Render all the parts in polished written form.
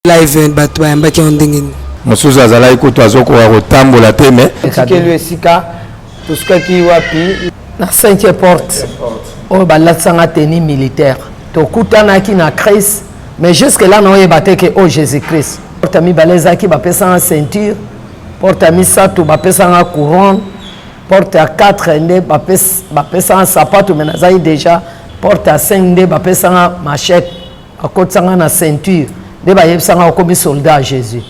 Live bato bayambaki yango ndenge nini? Mosusu azalaki kutu azokoka kotambola te me Etikeli esika tosukaki wapi? Na cinquième porte oyo balatisanga tenue militaire, tokutanaki na Christ, mais jusque là naoyeba te ke oyo Jésus Christ. Porte ya mibale ezalaki bapesanga ceinture, porte ya misato bapesanga couronne, porte ya 4 nde bapesanga sapato, mais nazali déjà porte ya 5 nde bapesanga machette, bakotisanga na ceinture nde bayebisanga okomi soldat ya Jésus.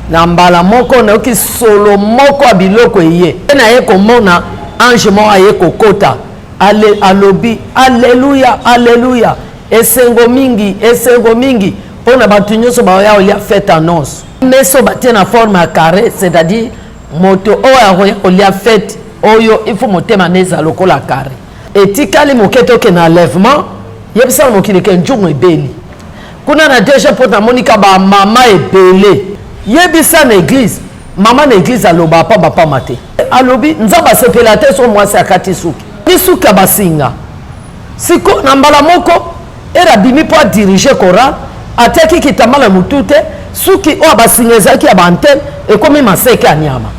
Na mbala moko nayoki solo moko ya biloko eye naye komona ange moko aye kokota, alobi alleluya, alleluya, esengo mingi, esengo mingi mpona bato nyonso baoya kolia fête annonce. Meso batie na forme ya carré, c'est-à-dire moto oyo akoya kolia fête oyo il faut motema ne ezala lokola carré. Etikali moke tokende na enlèvement, yebisaka mokili ke nzungu ebeli kuna na DG mpo namonika bamama ebele. Yebisa na église, mama na église aloba pamba pamba te, alobi Nzambe asepela te so mwasi akati suki ni suki ya basinga. Siko na mbala moko ere abimi mpo adirige chorale, atiaki kitambala motu te, suki oyo basinga ezalaki ya baantene ekomi maseke ya nyama.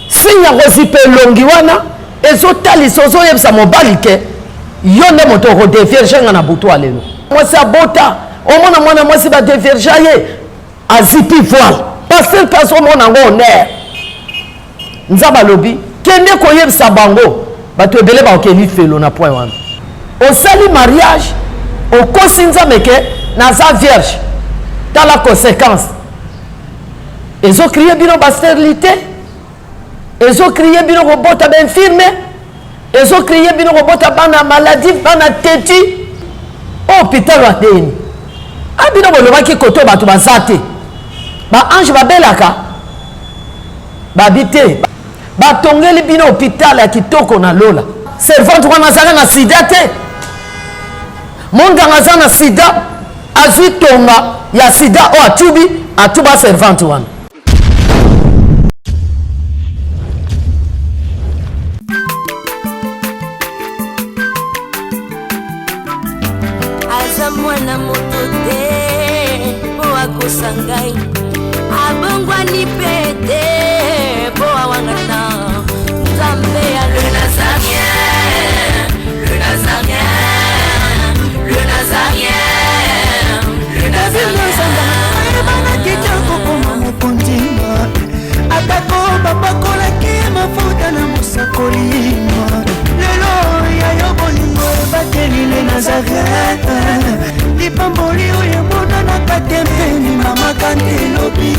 Signe ya kozipa elongi wana ezotalisa, ozoyebisa mobali ke yo nde moto okodevierge nga na butu ya lelo. Mwasi abota, omona mwana mwasi badevierge ye azipi voile, pasteur mpe azomona yango honneur. Nzambe alobi kende koyebisa bango, bato ebele bakokeli felo na point wana. Osali mariage, okosi Nzambe ke naza vierge, tala conséquence. Ezokrie bino basterilité, ezokrie bino kobota bainfirme, ezokrie bino kobota bana maladif, bana teti. Oyo hôpital wa ndeni a bino bolobaki koto bato baza te, baange babelaka babi te, batongeli bino hôpital ya kitoko na lola. Servante wana azalaka na sida te, monganga aza na sida, azwi tonga ya sida oyo atubi atuba servante wana. Aza mwana moto te mpo akosa ngai, abongwani mpe te mpo awangana Nzambe ya le Nazarien, le Nazarien, le Nazarien, le Nazarien. Ayebanaki te kokoma mokonzi, atako bapakolaki mafuta na mosakoli. Lelo ya yo bolingo ebateli le Nazareth, lipamboli oyo emonanaka te mpeni mama kantelobi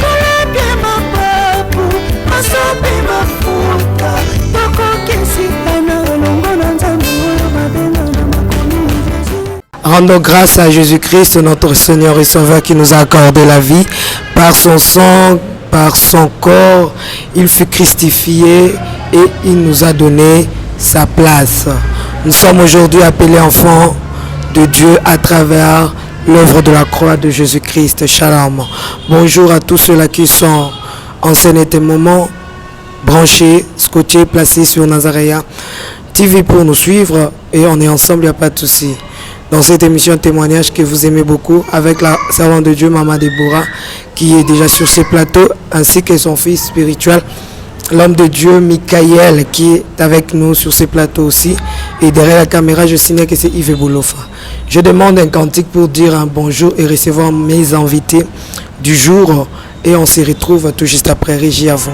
kolapia mapapu masopi mafuta tokokisitana elongo na Nzambe oyo babenga na makomi Jésus. Rendons grâce à Jésus-Christ, notre Seigneur et Sauveur, qui nous a accordé la vie. Par son sang, par son corps, il fut christifié et il nous a donné sa place. Nous sommes aujourd'hui appelés enfants de Dieu à travers l'œuvre de la croix de Jésus-Christ. Shalom. Bonjour à tous ceux-là qui sont en ce moment branchés, scotchés, placés sur Nazarea TV pour nous suivre, et on est ensemble, il n'y a pas de souci. Dans cette émission témoignage que vous aimez beaucoup, avec la servante de Dieu, Maman Déborah, qui est déjà sur ce plateau, ainsi que son fils spirituel, l'homme de Dieu, Michael, qui est avec nous sur ce plateau aussi. Et derrière la caméra, je signale que c'est Yves Boulofa. Je demande un cantique pour dire un bonjour et recevoir mes invités du jour. Et on se retrouve tout juste après. Régie avant.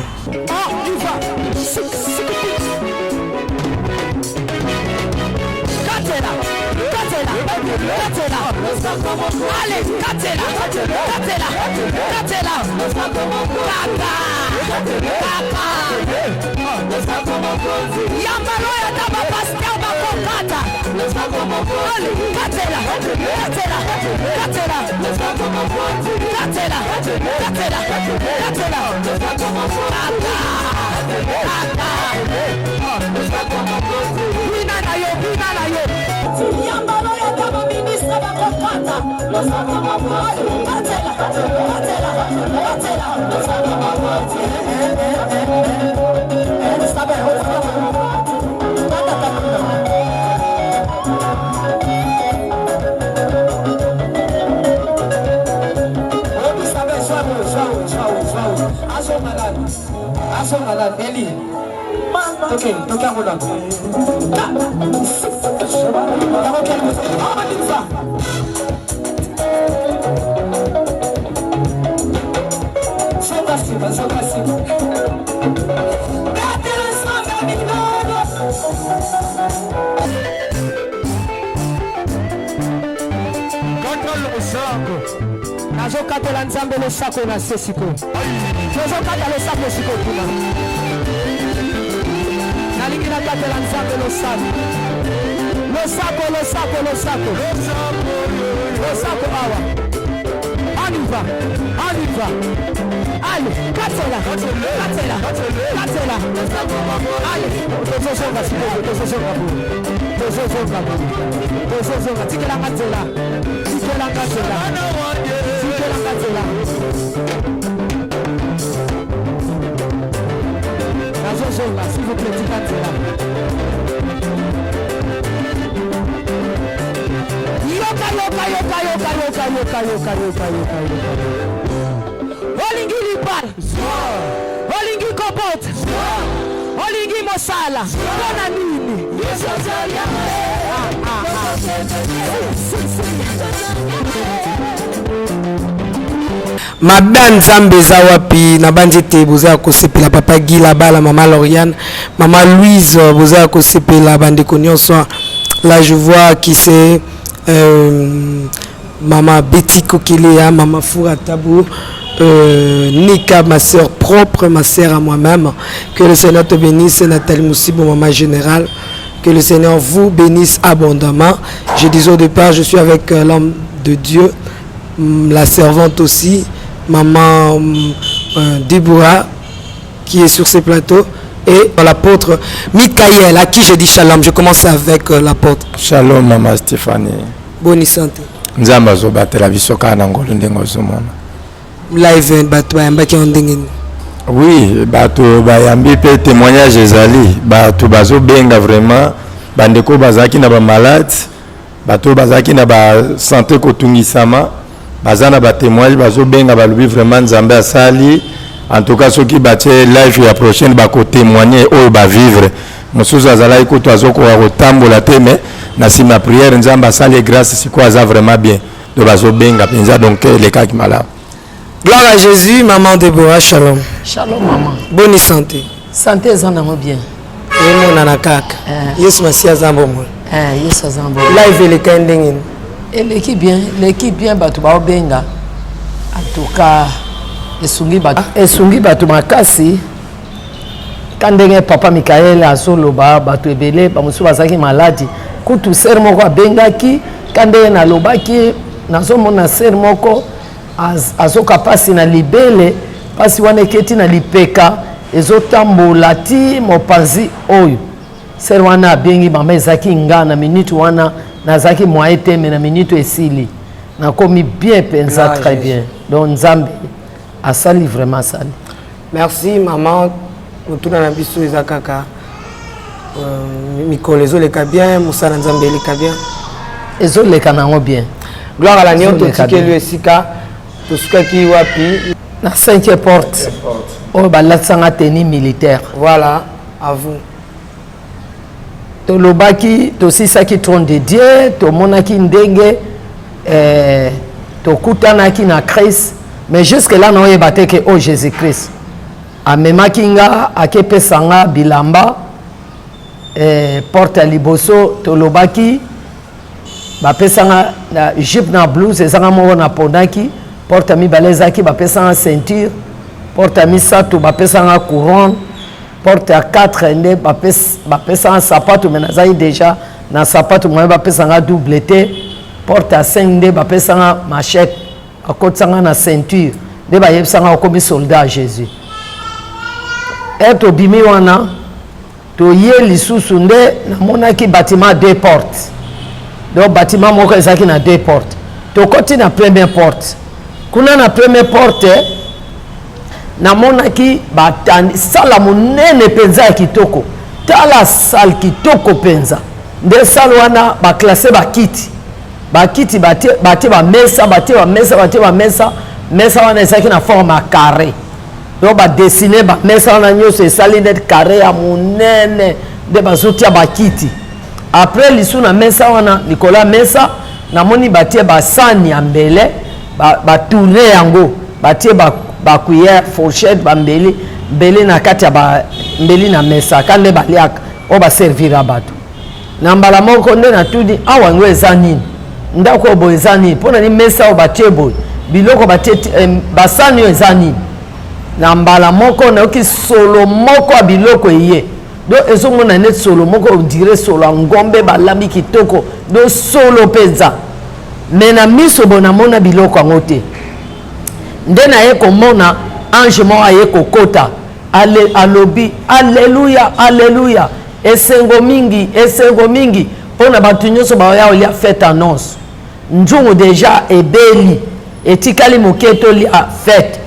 Azonga nanu. Azonga nanu. Eli. Toke, toke yango nanu. Yango kele. On y va. Zonga nsima, zonga nsima. Nazokatela Nzambe losako na se sikoyo. Tozokata losako sikoyo kuna. Nalingi nakatela Nzambe losako. Losako, losako, losako. Losako awa. On y va. On y va. Allez, katela, katela, katela. Allez, tozozonga sikoyo, tozozonga boye. Tozozonga boye. Tozozonga, tikelanga nzela. Tikelanga nzela. Tikelanga nzela. Nazozonga, s'il vous plaît, tika nzela. Yoka, yoka, yoka, yoka, yoka, yoka, yoka, yoka, yoka, yoka. Olingi libala, olingi kobota, olingi mosala, mpo na nini? Ah, ah, ah. Si, si, si. Mabe ya Nzambe eza wapi? Nabanzi ete boza ya kosepela papa Guy Labala, mama Lauriane, mama Louise, boza ya kosepela bandeko nyonso. Là je vois qui c'est mama Betty Kokelea, mama Foura Tabou, Nika, ma sœur propre, ma sœur à moi-même. Que le Seigneur te bénisse, Nathalie Moussibo, maman générale. Que le Seigneur vous bénisse abondamment. Je disais au départ, je suis avec l'homme de Dieu, la servante aussi, maman Deborah, qui est sur ces plateaux, et l'apôtre Michael, à qui je dis shalom. Je commence avec l'apôtre. Shalom, maman Stéphanie. Bonne santé. Nzambe azobatela biso kaka na ngolu ndenge ozomona. Live bato bayambaki yango ndenge nini? Oui, bato bayambi mpe témoignage ezali, bato bazobenga vraiment, bandeko bazalaki na bamalade, bato bazalaki na basanté kotungisama, baza na batémoignage, bazobenga, balobi vraiment Nzambe asali. En tout cas soki batie live ya prochaine bakotémoigne oyo bavivre. Mosusu azalaki kutu azokoka kotambola te, mais na nsima prière Nzambe asali grâce, sikoyo aza vraiment bien. Donc bazobenga mpenza, donc elekaki malamu. Gloire à Jésus, maman Deborah, shalom. Shalom maman. Bonne santé. Santé eza nango bien. Emonana kaka. Yesu Masiya aza bomoi. Yesu aza bomoi. Live elekai ndenge nini? Eleki bien, eleki bien, bato baobenga. En tout cas, esungi bato, esungi bato makasi. Ka ndenge papa Michael azoloba, bato ebele bamosusu bazalaki maladi. Kutu sœur moko abengaki, ka ndenge nalobaki, nazomona sœur moko azoka pasi na libele, pasi wana eketi na lipeka, ezotambola ti mopanzi oyo. Sœur wana abengi mama, ezalaki nga na minute wana nazalaki moyen te, mais na minute esili nakomi bien mpenza, très bien. Donc Nzambe asali, vraiment asali. Merci maman. Motuna na biso eza kaka mikolo ezoleka bien, mosala Nzambe eleka bien? Ezoleka nango bien. Gloire à l'agneau. Totikeli esika tosukaki wapi? Na cinquième porte oyo balatisanga tenue militaire. Voilà, à vous. Tolobaki, tosisaki trône de Dieu, tomonaki ndenge tokutanaki na Christ, mais jusque là naoyeba te ke oyo Jésus Christ amemaki nga, akepesa nga bilamba. Porte ya liboso tolobaki, bapesanga na jupe na blouse, ezanga moko napondaki. Porte ya mibale ezalaki bapesanga ceinture. Porte ya misato bapesanga couronne. Porte ya 4 nde bapesanga sapato, mais nazali déjà na sapato, moye bapesanga double te. Porte ya 5 nde bapesanga machette, bakotisanga na ceinture, nde bayebisanga okomi soldat ya Jésus. E tobimi wana, toye lisusu nde namonaki bâtiment deux portes. Donc bâtiment moko ezalaki na deux portes. Tokoti na première porte. Kuna na première porte namonaki batandi sala monene mpenza ya kitoko. Tala salle kitoko mpenza. Nde salle wana baclasser bakiti, bakiti batie bamesa, batie bamesa, batie bamesa. Mesa wana ezalaki na forme ya carré. Donc badessine bamesa wana nyonso esali neti carré ya monene, nde bazotia bakiti. Après lisu na mesa wana, likolo ya mesa namoni batie basani ya mbele, batourne ba yango, batie bacuillère, ba fourchette, bambeli mbeli na kati ya mbeli na mesa ka nde baliaka oyo baservira bato. Na mbala moko nde natuni, awa yango eza nini? Ndako oyo boye eza nini? Mpo na nini mesa oyo batie boye, biloko batie, eh, basani oyo eza nini? Na mbala moko nayoki solo moko ya biloko eye, donc ezomona neti solo moko, ondire solo ya ngombe balambi kitoko, donc solo mpenza. Me na miso boye namona biloko yango te. Nde naye komona ange moko aye kokota, ale, alobi aleluya, aleluya, esengo mingi, esengo mingi mpo na bato nyonso baoya kolia fete annonce. Nzungu deja ebeli, etikali moke tolia fete.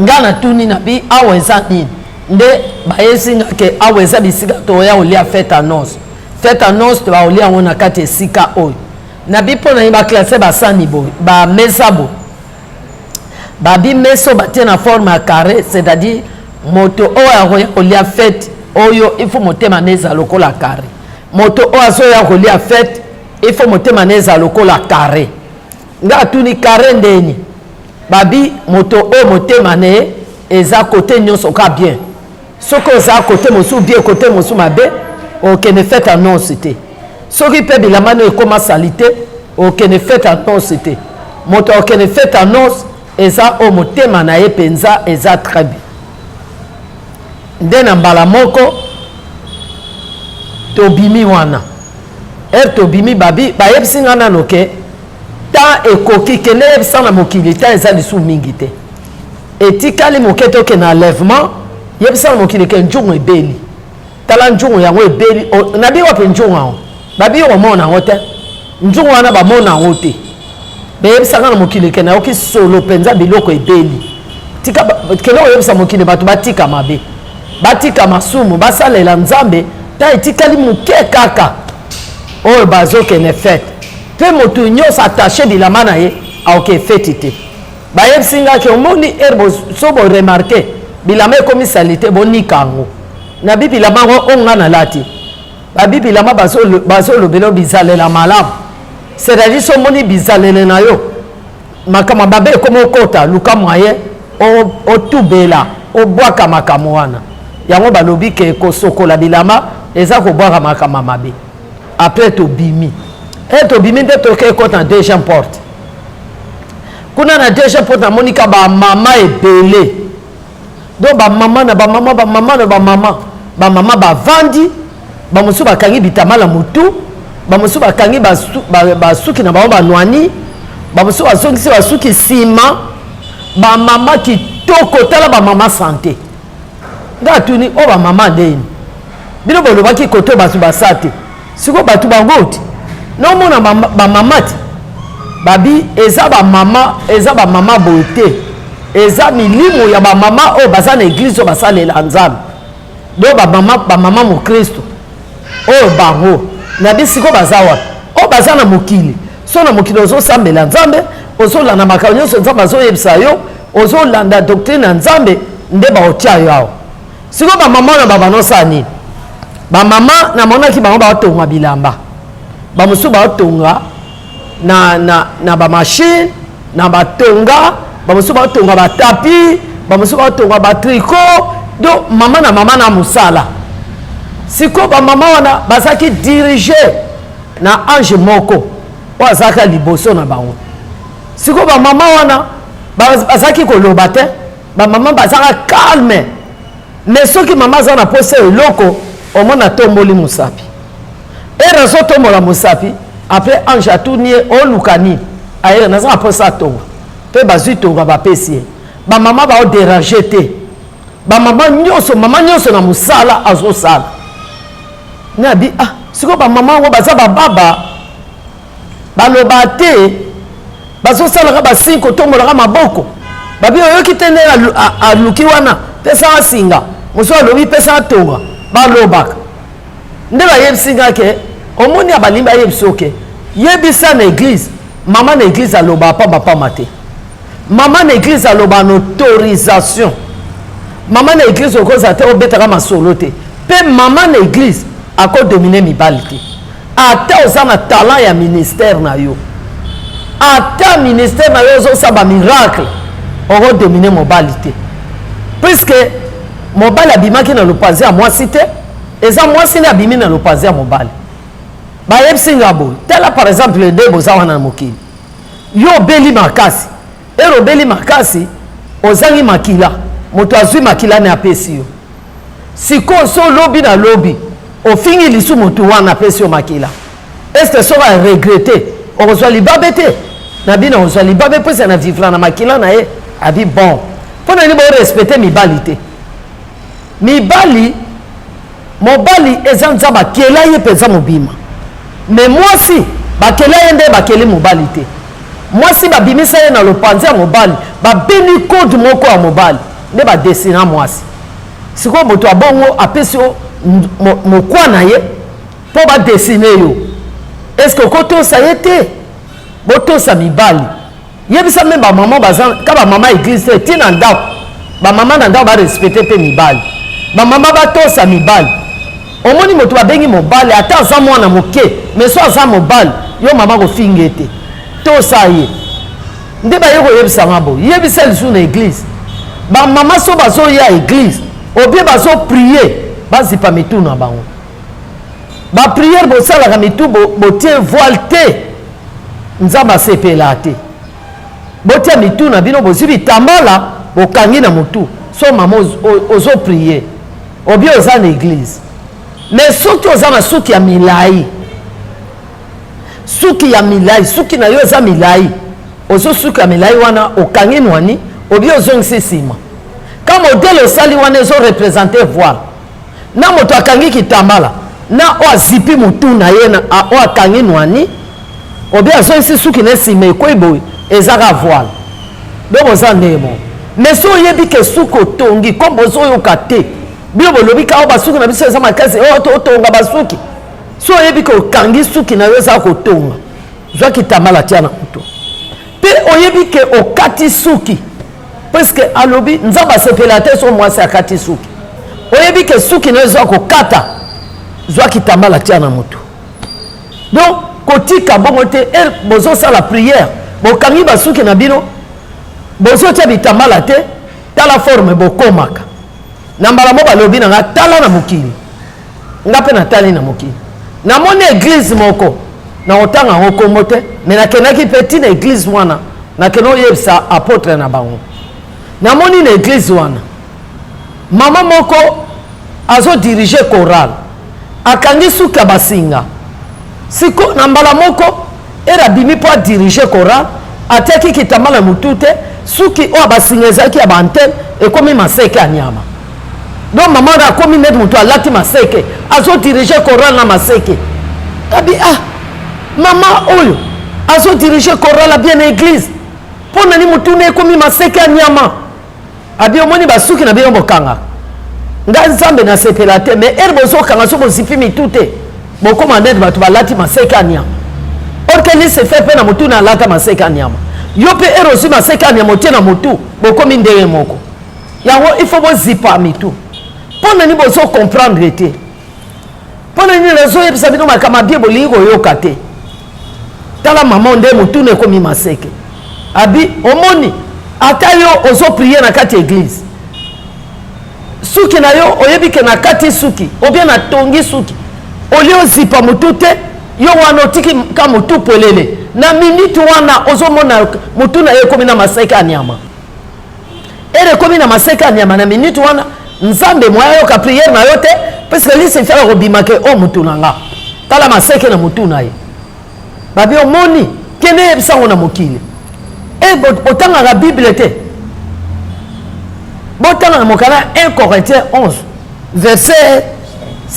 Nga natuni na bi, awa eza nini? Nde bayesi nga ke awa eza bisika toya kolia fete annonce. Fete annonce baolia yango na kati esika oyo. Na bi, mpo na ye baklasse basani boye, bamesa boye? Babi meso batie na forme ya carré, c'est-à-dire moto oyo akoya kolia fete oyo, il faut motema na ezala lokola carré. Moto oyo azoya kolia fete, il faut motema na ezala lokola carré. Nga atuni, carré ndeni? Babi moto oyo motema na ye eza kote nyonso ka bien. Soki oza kote mosusu bien, kote mosusu mabe, okende fete annonce te. Soki mpe bilamba no ekóma salite, okende fete annonce te. Moto akokende fete annonce eza oyo motema na ye mpenza eza très bien. Nde na mbala moko tobimi wana, ere tobimi, babi bayebisi nga nano ke temps ekoki, kende yebisa na mokili, temps eza lisusu mingi te, etikali moke tokende na enlèvement. Yebisa na mokili ke nzungu ebeli, tala nzungu yango ebeli. Nabi wapi nzungu yango? Babi omona yango te, nzungu wana bamona yango te. Beyebisaka na mokili ke nayoki solo mpenza, biloko ebeli. Tika, kende koyebisa mokili, bato batika mabe, batika masumu, basalela Nzambe. Ta etikali moke kaka oyo bazokende fete, mpe moto nyonso attache bilamba na ye aoke feti te. Bayebisi nga ke omoni ere so boremarke bilamba ekomi salite, bonika yango. Nabi bilamba yango oyo nga nalati? Babi bilamba bazolobela bizalela malamu, c'est-à-dire so omoni bizalele na yo makambo mabe ekomi okota, luka moyen otubela, obwaka makambo wana. Yango balobi ke kosokola bilamba eza kobwaka makambo mabe. Après tobimi, e tobimi nde toke ekota na deuxième porte. Kuna na deuxième porte namoni ka bamama ebele, donc bamama na bamama, bamama na bamama, bamama bavandi, bamosusu bakangi bitama na motu, bamosusu bakangi basuki na bango banwani, bamosusu bazongisi basuki nsima. Bamama kitoko, tala bamama sante. Nga atuni, oyo bamama ndeni bino bolobaki kote bato basa te, sikoyo bato bango te naomona bamama te? Babi eza bamama, eza bamama boye te, eza milimo ya bamama oyo baza na eglize oyo basalela Nzambe, do bamama, bamama mokristo oyo bango. Na bisiko baza wapi? Oyo baza na mokili. So na mokili ozosambela Nzambe, ozolanda makambo nyonso Nzambe azoyebisa yo, ozolanda doctrine ya Nzambe, nde baotia yo awa. Sikoyo bamama wana babanosala nini? Bamama namonaki bango baotonga bilamba, bamosusu baotonga na, na, na bamashine na batonga, bamosusu baotonga batapi, bamosusu baotonga batriko, donc mama na mama na mosala. Sikoyo bamama wana bazalaki dirige na ange moko oyo azalaka liboso na bango. Sikoyo bamama wana bazalaki koloba te, bamama bazalaka calme, mais soki mama aza na posa eloko, omona atomboli mosapi. Ere azotombola mosapi, après ange atuni ye, oluka nini? Ayere, naza na posa atonga. Mpe bazwi tonga bapesi ye. Bamama baoderange te, bamama nyonso, mama nyonso na mosala azosala. Nabi ah, sikoyo bamama yango baza bababa, baloba te, bazosalaka basini kotombolaka maboko. Babi oyoki te ndenge aluki wana, pesaka singa, mosusu alobi pesaka tonga, balobaka nde. Bayebisi nga ke omoni ya balingi bayebisi oke yebisa na eglize, mama na eglize aloba pamba pamba te, mama na eglize aloba na autorisation. Mama na eglise okozala te obetaka masolo te. Pe mama na eglise ako dominer mibali te. Ata oza na talent ya ministère na yo. Ata ministère na yo ozosala ba miracle, oko dominer mobali te. Puisque mobali abimaki na lopanzi ya mwasi te, eza mwasi nde abimi na lopanzi ya mobali. Bayebisi nga boye, tala par exemple nde boza wana na mokili. Yo obeli makasi, ero obeli makasi, ozangi makila, moto azwi makila ne apesi yo. Sikoyo so lobi na lobi ofingi lisu motu wana apesi yo makila, est-ce soki a regrette okozwa libabe te? Na bino okozwa libabe mpo na vivre na makila na ye. Abi bon, mpo na nini bo respecte mibali te? Mibali, mobali eza Nzambe akela ye mpenza mobima, me mwasi bakela ye nde bakeli mobali te. Mwasi babimisa ye na lopanzi ya mobali, babeni code moko ya mobali nde badesina mwasi. Sikoyo moto ya bongo apesi yo mokwa na ye mpo badesine yo, eske okotosa ye te? Botosa mibali. Yebisa meme ba maman baza ka ba maman eglise te ti na ndako ba maman na ndako ba respecte pe mibali ba maman batosa mibali. Omoni moto babengi mobali ata aza mwana moke mais so aza mobali yo mama kofinga ye te, tosa ye. Nde baye koyebisa nga boye, yebisa lisusu na eglise ba mama so bazoya eglise obie bazo prier bazipa mitu na bango. Ba prière bosalaka mitu botie voile te, Nzambe asepela te. Botia mitu na bino, bozwi bitambala bokangi na motu so mama ozo prier obie oza na eglise. Mais soki oza na suki ya milai, suki ya milai, suki na yo eza milai, ozo suki ya milai wana okangi nwani obie ozongisi nsima, ka modele osali wana ezo representer voile. Na moto akangi kitambala na oyo azipi motu na ye oyo akangi nwani obi azongisi suki na nsima ekwei boye, ezaka voile. Donc oza ndenge moko. Mais so oyebi ke suki otongi comme bozoyoka te, bino bolobi kaka basuki na biso eza makasi, oyo totonga basuki. So oyebi ke okangi suki na yo eza kotonga, zwa kitambala tia na motu. Pe oyebi ke okati suki, puisque alobi Nzambe asepela te so mwasi akati suki. Oyebi ke suki na yo eza kokata, zwa kitambala tia na motu. Donc kotika bongo te, er bozosala prière bokangi basuki na bino, bozotia bitambala te, tala forme bokomaka. Na mbala moko balobi na nga tala na mokili, nga mpe natali na mokili, namoni eglise moko na kotanga yango kombo te, me nakendaki mpe ti na eglise wana, nakende oyebisa apotre na bango. Namoni na eglise wana mama moko azo diriger chorale, akangi suki ya basinga. Siko na mbala moko ere abimi mpo adirige chorale, atiaki kitambala na motu te, suki oyo basinga ezalaki ya baantene ekomi maseke ya nyama. Donc mama wana akomi neti moto alati maseke, azo dirige chorale na maseke. Kabi ah, mama oyo azo dirige chorale bien na eglise, mpo na nini motuna ekomi maseke ya nyama? Abi omoni basuki na bino bokanga nga Nzambe nasepela te, mais ere bozokanga so bozipi mitu te, bokoma neti bato balati maseke ya nyama. Or que Lucifer mpe na motu na alata maseke ya nyama, yo mpe ere ozwi maseke ya nyama otie na motu, bokomi ndenge moko. Yango il faut bozipa mitu. Mpo na nini bozo comprendre te? Mpo na nini nazoyebisa bino makambo ya bien bolingi koyoka te? Tala mama nde motuna ekomi maseke. Abi omoni ata yo ozo prier na kati ya eglise, suki na yo oyebi ke na kati suki obie na tongi suki, olie ozipa motu te, yo wana otiki ka motu polele, na minute wana ozomona motu na yo ekomi na maseke ya nyama. Ere ekomi na maseke ya nyama na minute wana, Nzambe moya ayoka prière na yo te, puisque Lucifer akobima ke o motu na nga, tala maseke na motu na ye. Babi omoni, kende yebisa ngo na mokili. E botangaka Bible te? Botanga na mokanda 1 Corinthiens 11 verset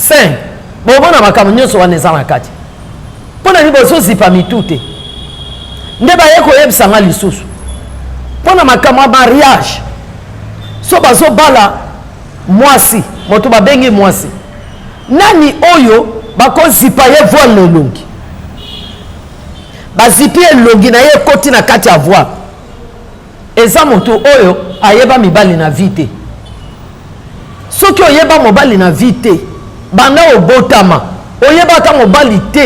5, bomona makambo nyonso wana eza na kati. Mpo na nini bozozipa mitu te? Nde baye koyebisa nga lisusu mpo na makambo ya mariage, so bazobala mwasi, moto babengi mwasi nani oyo bakozipa ye voile na elongi, bazipi elongi na ye ekoti na kati ya voile, eza moto oyo ayeba mibali na vie te. Soki oyeba mobali na vie te, banda obotama oyeba ata mobali te,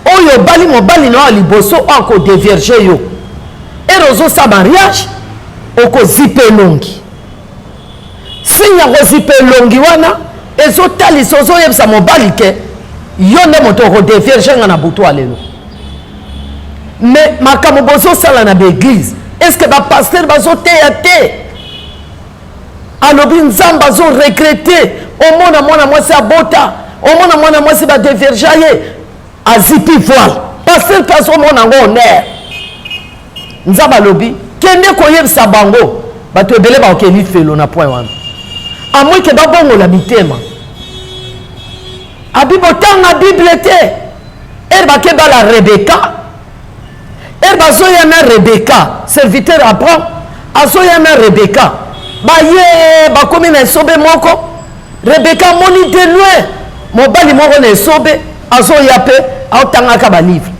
oyo obali mobali na yo ya liboso oyo akodevierge yo, ere ozosa mariage okozipa elongi. Signe ya kozipa elongi wana ezotalisa, ozoyebisa mobali ke yo nde moto okodevierge nga na butu ya lelo. Mais makambo bozosala na baeglise, est-ce que bapasteur bazoteya te? Alobi Nzambe azo regrete, omona mwana mwasi abota, omona mwana mwasi badevierge ye, azipi voile, pasteur mpe azomona yango honneur. Nzambe alobi kende koyebisa bango, bato ebele bakoke lifelo na point wana, amweke babongola mitema. Abi botanga Bible te, ere bakebala Rebeka, ere bazoya na Rebeka, serviteur Abraham azoya na Rebeka, baye bakomi na esobe moko. Rebeka amoni de loin mobali moko na esobe azoya mpe aotangaka balivre,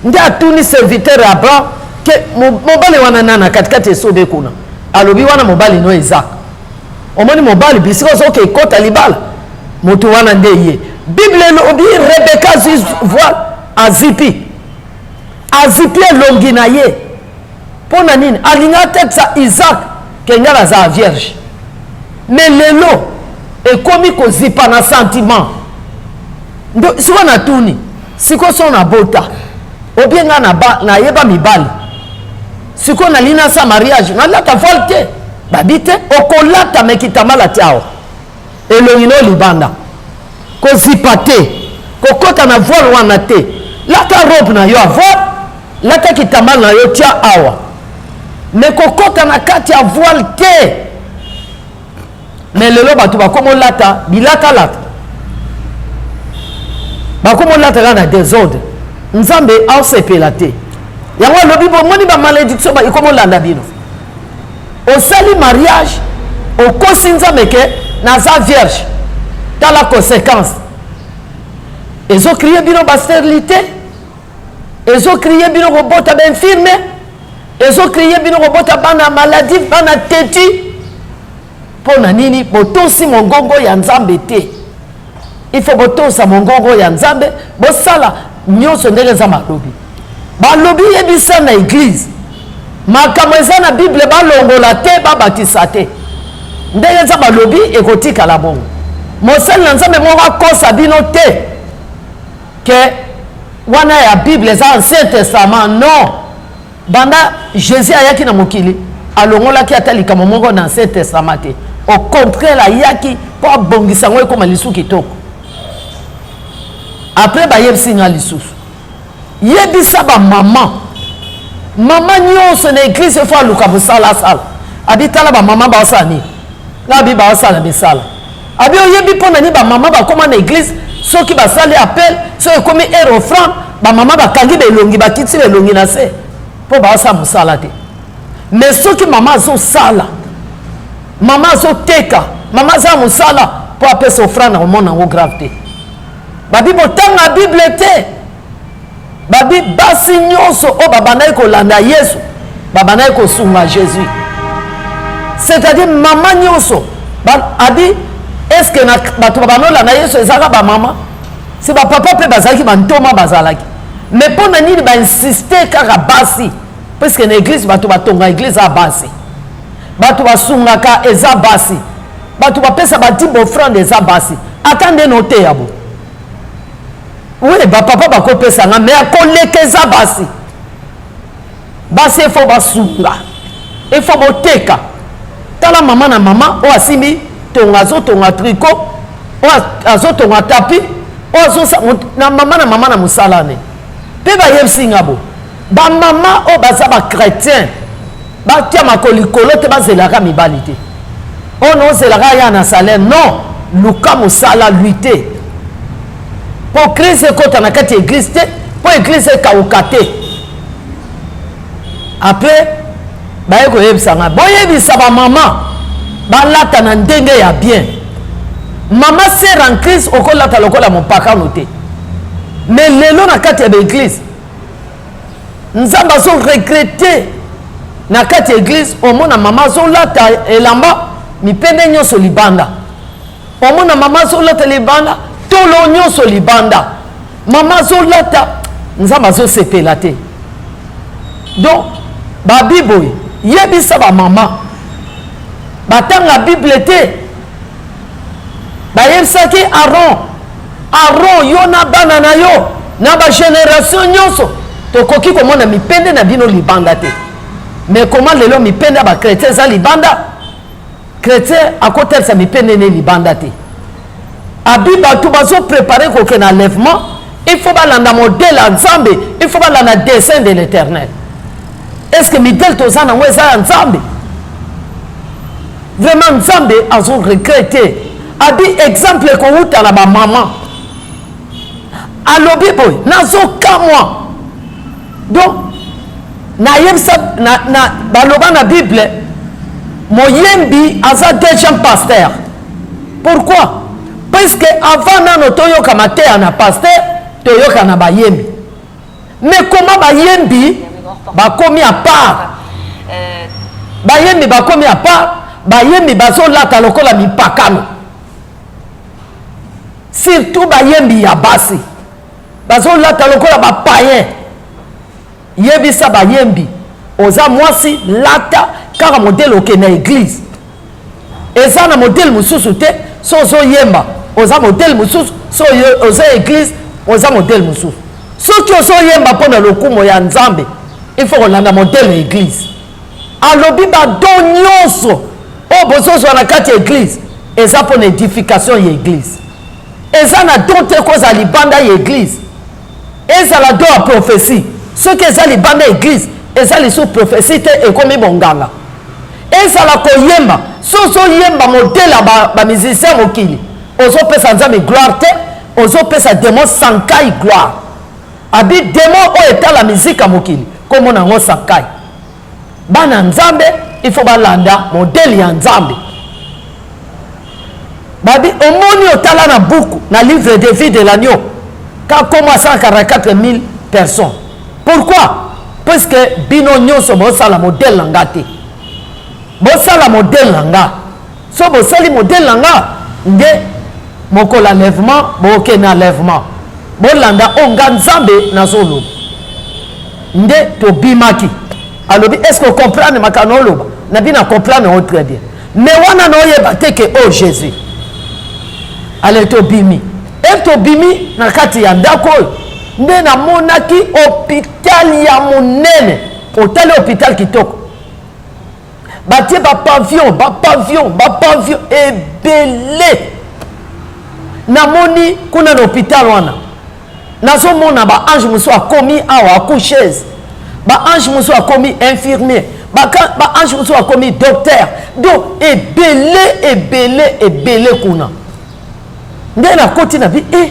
nde atuni serviteur Abraham ke mobali wana nana katikati esobe kuna? Alobi wana mobali no Isaac. Omoni mobali bisika ozoke ekota libala, moto wana nde ye. Bible elobi Rebeka azwi voile, azipi, azipi elongi na ye. Mpo na nini? Alingi atekisa Isaac ke ngai naza vierge. Mais lelo ekomi kozipa na sentiment. Ndo sikoyo natuni, sikoyo so nabota obie ngai nayeba mibali, sikoyo nalingi nasa mariage, nalata voile te? Babi te, okolata me kitambala te awa, elongi no libanda, kozipa te, kokota na voile wana te, lata robe na yo ya voile, lata kitambala na yo tia awa, me kokota na kati ya voile te. Me lelo bato bakomolata bilatalata, bakomolata kaka na desordre. Nzambe aosepela te. Yango alobi bomoni ba malédiction ekomolanda bino. Osali mariage, okosi Nzambe ke naza vierge, tala conséquence. Ezocrie bino ba stérilité, ezocrie bino kobota ba infirme, ezocrie bino kobota bana maladie, bana têtu. Mpo na nini botosi mongongo ya Nzambe te? Il faut botosa mongongo ya Nzambe, bosala nyonso ndenge Nzambe alobi. Balobi yebisa na eglise makambo eza na Bible, balongola te, babakisa te. Ndenge Nzambe alobi ekotikala bongo. Mosali na Nzambe moko akosa bino te ke wana ya Bible eza Ancien Testament. Non, banda Jésus ayaki na mokili alongolaki ata likambo moko na Ancien Testament te. Au contraire, ayaki mpo abongisa yango ekoma lisusu kitoko. Après bayebisi nga lisusu, yebisa ba mama, mama nyonso na eglise efo aluka mosala asala. Abi tala ba mama baosala nini? Nga abi baosala misala. Abi oyebi mpo na nini ba mama bakoma na eglise? Soki basali appel, soki ekomi heure offrande, ba mama bakangi belongi, bakitisi belongi na se mpo baosala mosala te. Mais soki mama azosala, mama azoteka, mama aza mosala mpo apesa offrande, akomona yango grave te. Babi botanga Bible te. Babi basi nyonso oyo babandaki kolanda Yesu babandaki kosunga Jésus, c'est-à-dire mama nyonso abi est-ce que bato babanda olanda Yesu ezalaka bamama? Si bapapa mpe bazalaki bantoma bazalaki, mais mpo na nini bainsiste kaka basi? Puisque na eglise bato batonga eglise ya basi, bato basungaka eza basi, bato bapesa badimba offrande eza basi. Ata nde noteya bo we bapapa bakopesa nga, me akoleka eza basi. Basi efo basunga, efo boteka. Tala mama na mama oyo asimbi tonga, azotonga tricot, oyo azotonga tapi, oyo azosa na mama na mama na mosala ne. Mpe bayebisi nga bo bamama oyo baza bachrétien batia makolo likolo te, bazelaka mibali te. Oyo nozelaka ya na salaire, non, luka mosala, lutte mpo crise ekota na kati ya eglise te, mpo eglise ekauka te. Après baye koyebisa nga, boyebisa bamama balata na ndenge ya bien. Mama sœur en crise okolata lokola mopakano te. Mais lelo na kati ya baeglise Nzambe azo regrete. Na kati ya eglise omona mama azolata elamba Mipende nyonso libanda. Omona mama azolata libanda, tolo nyonso libanda. Mama azolata, Nzambe azosepela te. Donc, babi boye, yebisa ba mama batanga Bible te. Bayebisaki Aaron, Aaron yo na bana na yo na ba generation nyonso tokoki komona mipende na bino libanda te. Mais comment lelo mipende ya ba chrétien eza libanda? Chrétien akotalisa mipende ne libanda te. Abi bato bazo préparer kokende enlèvement, il faut balanda modèle ya Nzambe, il faut balanda dessein de l'Éternel. Est-ce que midèle toza nango eza ya Nzambe? Vraiment Nzambe azo regretter. Abi exemple ekowuta na ba maman. Alobi boye nazokamwa. Donc nayebisa na, na, baloba na Bible moyembi aza deuxième pasteur. Pourquoi? Puisque avant nano toyoka mateya na pasteur, toyoka na bayembi. Mais comment bayembi bakomi à part? Bayembi bakomi à part, bayembi bazolata lokola mipakano. Surtout bayembi ya basi bazolata lokola ba païen. Yebisa bayembi oza mwasi lata kaka modèle okende na église. Eza na modèle mosusu te, so ozoyemba oza modèle mosusu, so oza église oza modèle mosusu. Soki ozoyemba mpo na lokumu ya Nzambe, il faut kolanda modèle ya église. Alobi ba don nyonso oyo bozozwa na kati ya église eza mpo na édification ya église. Eza na don te kozala libanda ya église. Ezala don ya prophétie, soki eza libanda ya église eza lisusu prophétie te, ekomi bonganga. Ezala koyemba, so ozoyemba modèle ya ba musicien mokili, ozopesa Nzambe gloire te, ozopesa démon Sankai gloire. Abi démon oyo etala musique ya mokili, komona yango Sankai. Bana Nzambe, il faut balanda modèle ya Nzambe. Babi omoni otala na buku na livre de vie de l'agneau ka koma 144 000 personnes. Pourquoi? Puisque bino nyonso bosala modèle na nga te. Bosala modèle na nga. So bosali modèle na nga nde mokolo enlèvement bokende enlèvement. Bolanda oyo nga Nzambe nazoloba. Nde tobimaki. Alobi est-ce que comprendre makano oloba? Na bina comprendre o très bien. Mais wana na oyeba te ke oh Jésus. Ale tobimi. E tobimi na kati ya ndako oyo nde namonaki hôpital ya monene. Otali hôpital kitoko. Batie ba pavillon, ba pavillon, ba pavillon ebele. Namoni kuna na hôpital wana. Nazomona ba ange mosusu akomi awa accoucheuse. Ba ange mosusu akomi infirmier. Ba ange mosusu akomi docteur. Donc ebele ebele ebele kuna. Nde nakoti na bi eh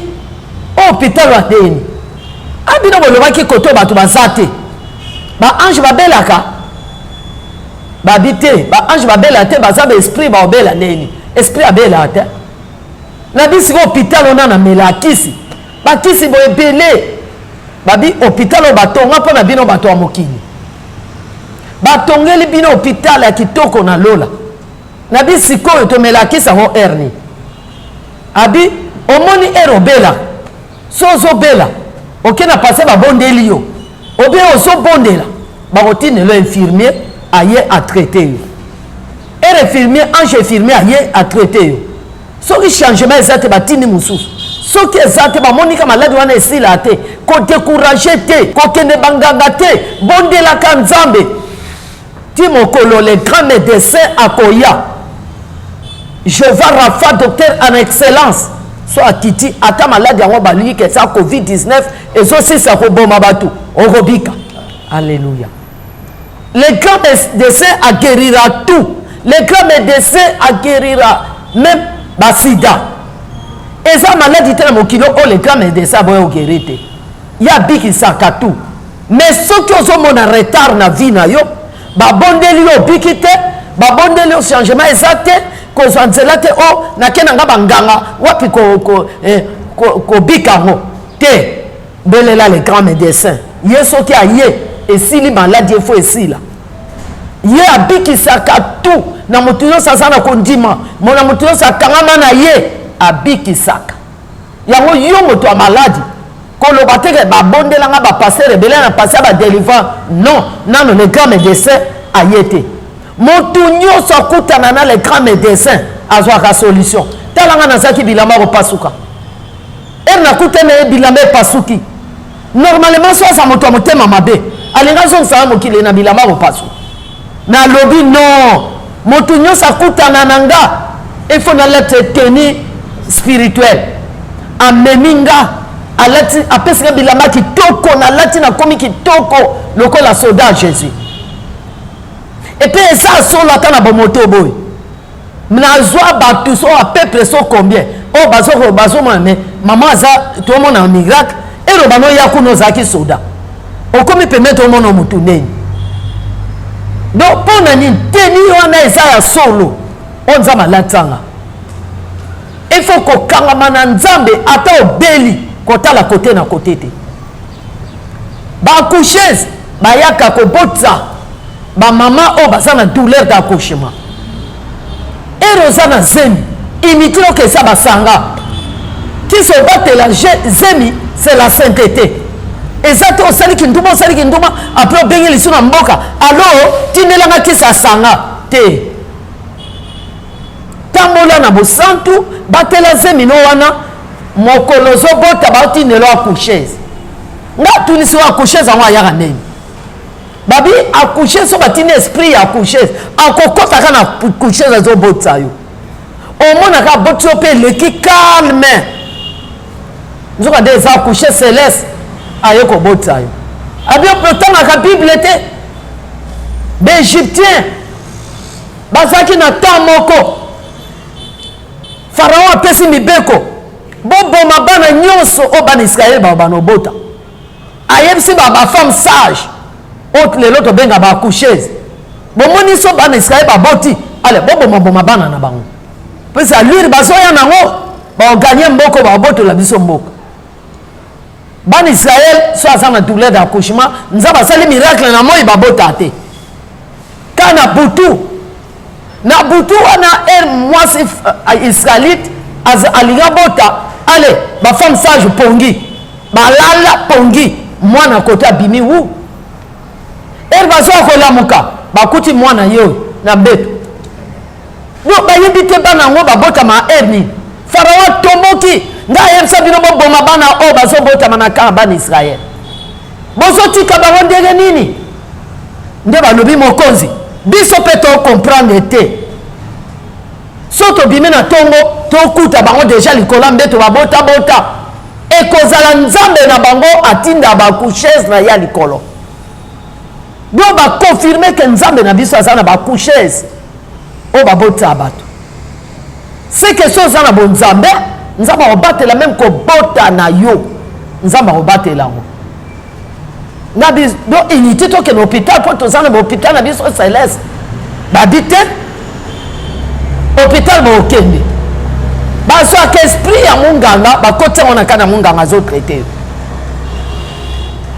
hôpital wa ndeni. Ah bino bolobaki koto bato baza te. Ba ange babelaka. Babi te, ba ange babela te, baza ba esprit ba obela ndeni. Esprit abela te. Na bi siko hôpital ona na mela kisi. Ba kisi bo ebele. Babi hôpital oyo batonga mpo na bino bato ya mokili. Batongeli bino hôpital ya kitoko na lola. Na bi sikoyo tomela kisi yango hernie. Abi omoni heure obela. So ozobela, oke na passe babondeli yo. Obe ozobondela, bakotindela infirmier aye a traiter yo. Heure infirmier, ange infirmier aye a traiter yo. Soki changement eza te batindi mosusu. Soki eza te bamonika maladi wana esila te, ko décourager te, kokende banganga te, bondelaka Nzambe. Ti mokolo le grand médecin akoya. Jehovah Rapha, docteur en excellence. So akiti ata maladi yango balingi ke eza COVID-19 ezosisa koboma bato, okobika. Alléluia. Le grand médecin aguérira tout. Le grand médecin aguérira même ba sida. Eza maladi te na mokili oyo le grand médecin aboya oguérir te. Ye abikisaka tout. Mais soki ozomona retard na vie na yo, babondeli yo obiki te, babondeli yo changement eza te, kozwa nzela te, oh nake na nga banganga wapi kobika yango te. Belela le grand médecin. Ye soki aye esili maladi efo esila. Ye abikisaka tout na moto nyonso aza na kondima, mona moto nyonso akangama na ye abikisaka. Yango yo moto ya maladi koloba te ke babondela nga ba pasteur ebele na pasteur ba delivrance non, nano le grand médecin aye te. Moto nyonso akutana na le grand médecin azwaka solution. Tala nga nazalaki bilamba kopasuka, ere nakutana ye bilamba epasuki. Normalement so aza moto ya motema mabe alingi azongisa nga mokili na bilamba kopasuka. Nalobi non, moto nyonso akutana na nga il faut nalata tenue spirituelle. Amemi nga alati, apesi nga bilamba kitoko, nalati nakomi kitoko lokola soda ya Jésus. Epe eza solo ata na bomoto boye nazwa bato so à peu près so combien oyo bazo bazomona me mama aza tomona miracle eloba no ya kuna ozalaki soda okomi pembe tomona motu ndeni donc mpo na nini teni wana eza ya solo oyo nzambe alatisanga il faut kokangama na nzambe ata obeli kotala kote na kote te baaccoucheuse bayaka kobotisa bamama oyo baza na douleur d'accouchement ere oza na zemi inutile okesa basanga kisi obatela zemi c'est la sainteté eza te osali kindumba osali kindumba apres obengi lisu na mboka alo tindelanga kisi asanga te tambola na bosantu batela zemi no wana mokolo ozobota baotindelo accoucheuse nga atunisi wa accoucheuse yango ayaka ndenge babi accoucheuse so batindi esprit ya accoucheuse akokɔtaka na accoucheuse azobotisa yo omonaka abotisi yo mpe eleki calme nzoka nde eza accoucheuse celeste aye kobotisa yo abi otangaka bible te baegyptien bazalaki na temps moko farao apesi mibeko boboma bana nyonso oyo bana israele bao banobota ayebisi ba ba femme sage oyo lelo tobenga ba accoucheuse bomoni so bana israele baboti ale bobomaboma bana na bango mpesa alure bazoya nango baoganye mboko baobotola biso mboka bana israele so aza na douleur d'accouchement nzambe asali miracle na moi babota te ka na butu na butu wana ere mwasi euh, israelite alingi abota ale bafemme sage pongi balala pongi mwana kote abimi wu ere bazoya kolamuka bakuti mwana ye oyo na mbeto do bayebi te bana yango babotama ere nini farao atomboki ngai ayebisa bino boboma bana oyo bazobotama na kaa bana israele bozotika bango ndenge nini nde balobi mokonzi biso mpe tocomprendre te so tobimi na ntongo tokuta bango deja likolo ya mbeto babotabota ekozala nzambe na bango atinda bacoucheuse na ya likolo do baconfirme ke nzambe na biso aza na bacoucheuse oyo babotisa bato seke so oza na bonzambe nzambe akobatela meme kobota na yo nzambe akobatela yango na biso do unité tokende hôpital mpo toza na bahôpital na biso celeste babi te hôpital bokende bazwaka esprit ya monganga bakoti yango na kati ya monganga azotraite yo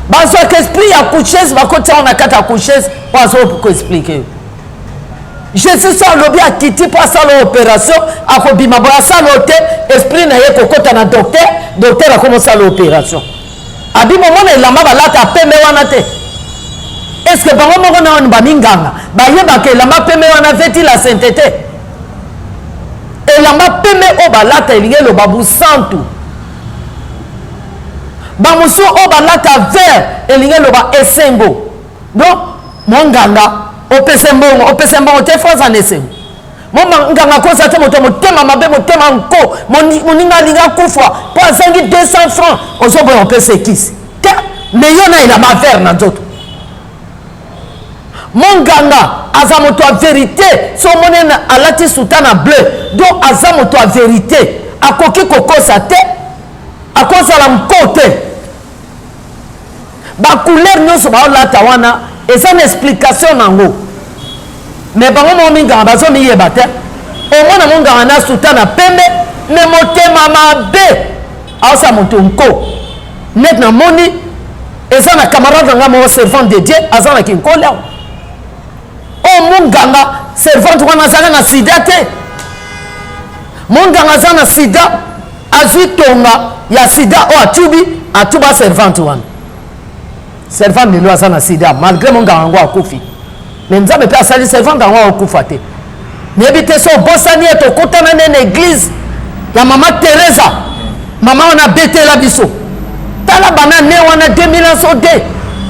bazwaka esprit ya coucheuse bakoti yango na kati ya coucheuse oyo azokoexplike yo jesus so alobi akiti mpo asala operation akobima boye asala o te esprit na ye kokota na docteur docteur akomosala operation abi bomona elamba balata pembe wana te estce bango moko na wani baminganga bayebaka elamba pembe wana veti la sainteté elamba pembe oyo balata elingi eloba bosantu bamosusu oyo balata vert elingi eloba esengo donc monganga opesa mbongo opesa mbongo te fo aza na esengo monganga koza te moto ya motema mabe motema nko moninga alingi akufa mpo azangi 200 francs ozoboya opesa ekisi te me yo na elamba vert na nzoto monganga aza moto ya verite so omoni alati soutane bleu donc aza moto ya verite akoki kokosa te akozala nko te bacouleur nyonso baolata wana eza na explication nango me bango moko minganga bazomiyeba te omona monganga na suta na pembe me motema mabe aosa moto nko net namoni eza na camarade na ngai moko servante de dieu aza na kinkole awa oyo. Monganga, servante wana azalaka na sida te. Monganga aza na sida, azwi tonga ya sida oyo atubi, atuba servante wana. Servante lelo aza na sida malgré monganga yango akufi. Mais Nzambe mpe asali servante yango akufa te. Nayebi te so obosani ye, tokutana ne na eglise ya mama Teresa. Mama wana abetela biso. Tala bana ne wana 2000 so de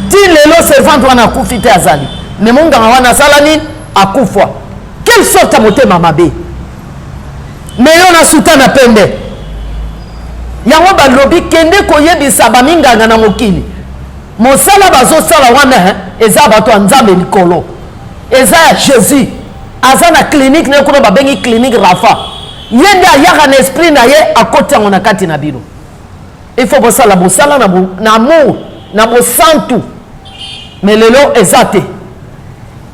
ti lelo servante wana akufi te azali. Mais monganga wana asala nini? Akufa. Quelle sorte ya motema mabe? Mais yo na sutana pembe. Yango balobi kende koyebisa baminganga na mokili. Mosala bazosala wana eza bato ya Nzambe likolo. Eza ya Jesus. Aza na clinique na ye kuna babengi clinique Rafa. Ye nde ayaka na esprit na ye akoti yango na kati na bino. Il faut bosala mosala na, na amour, na bosantu. Mais lelo eza te.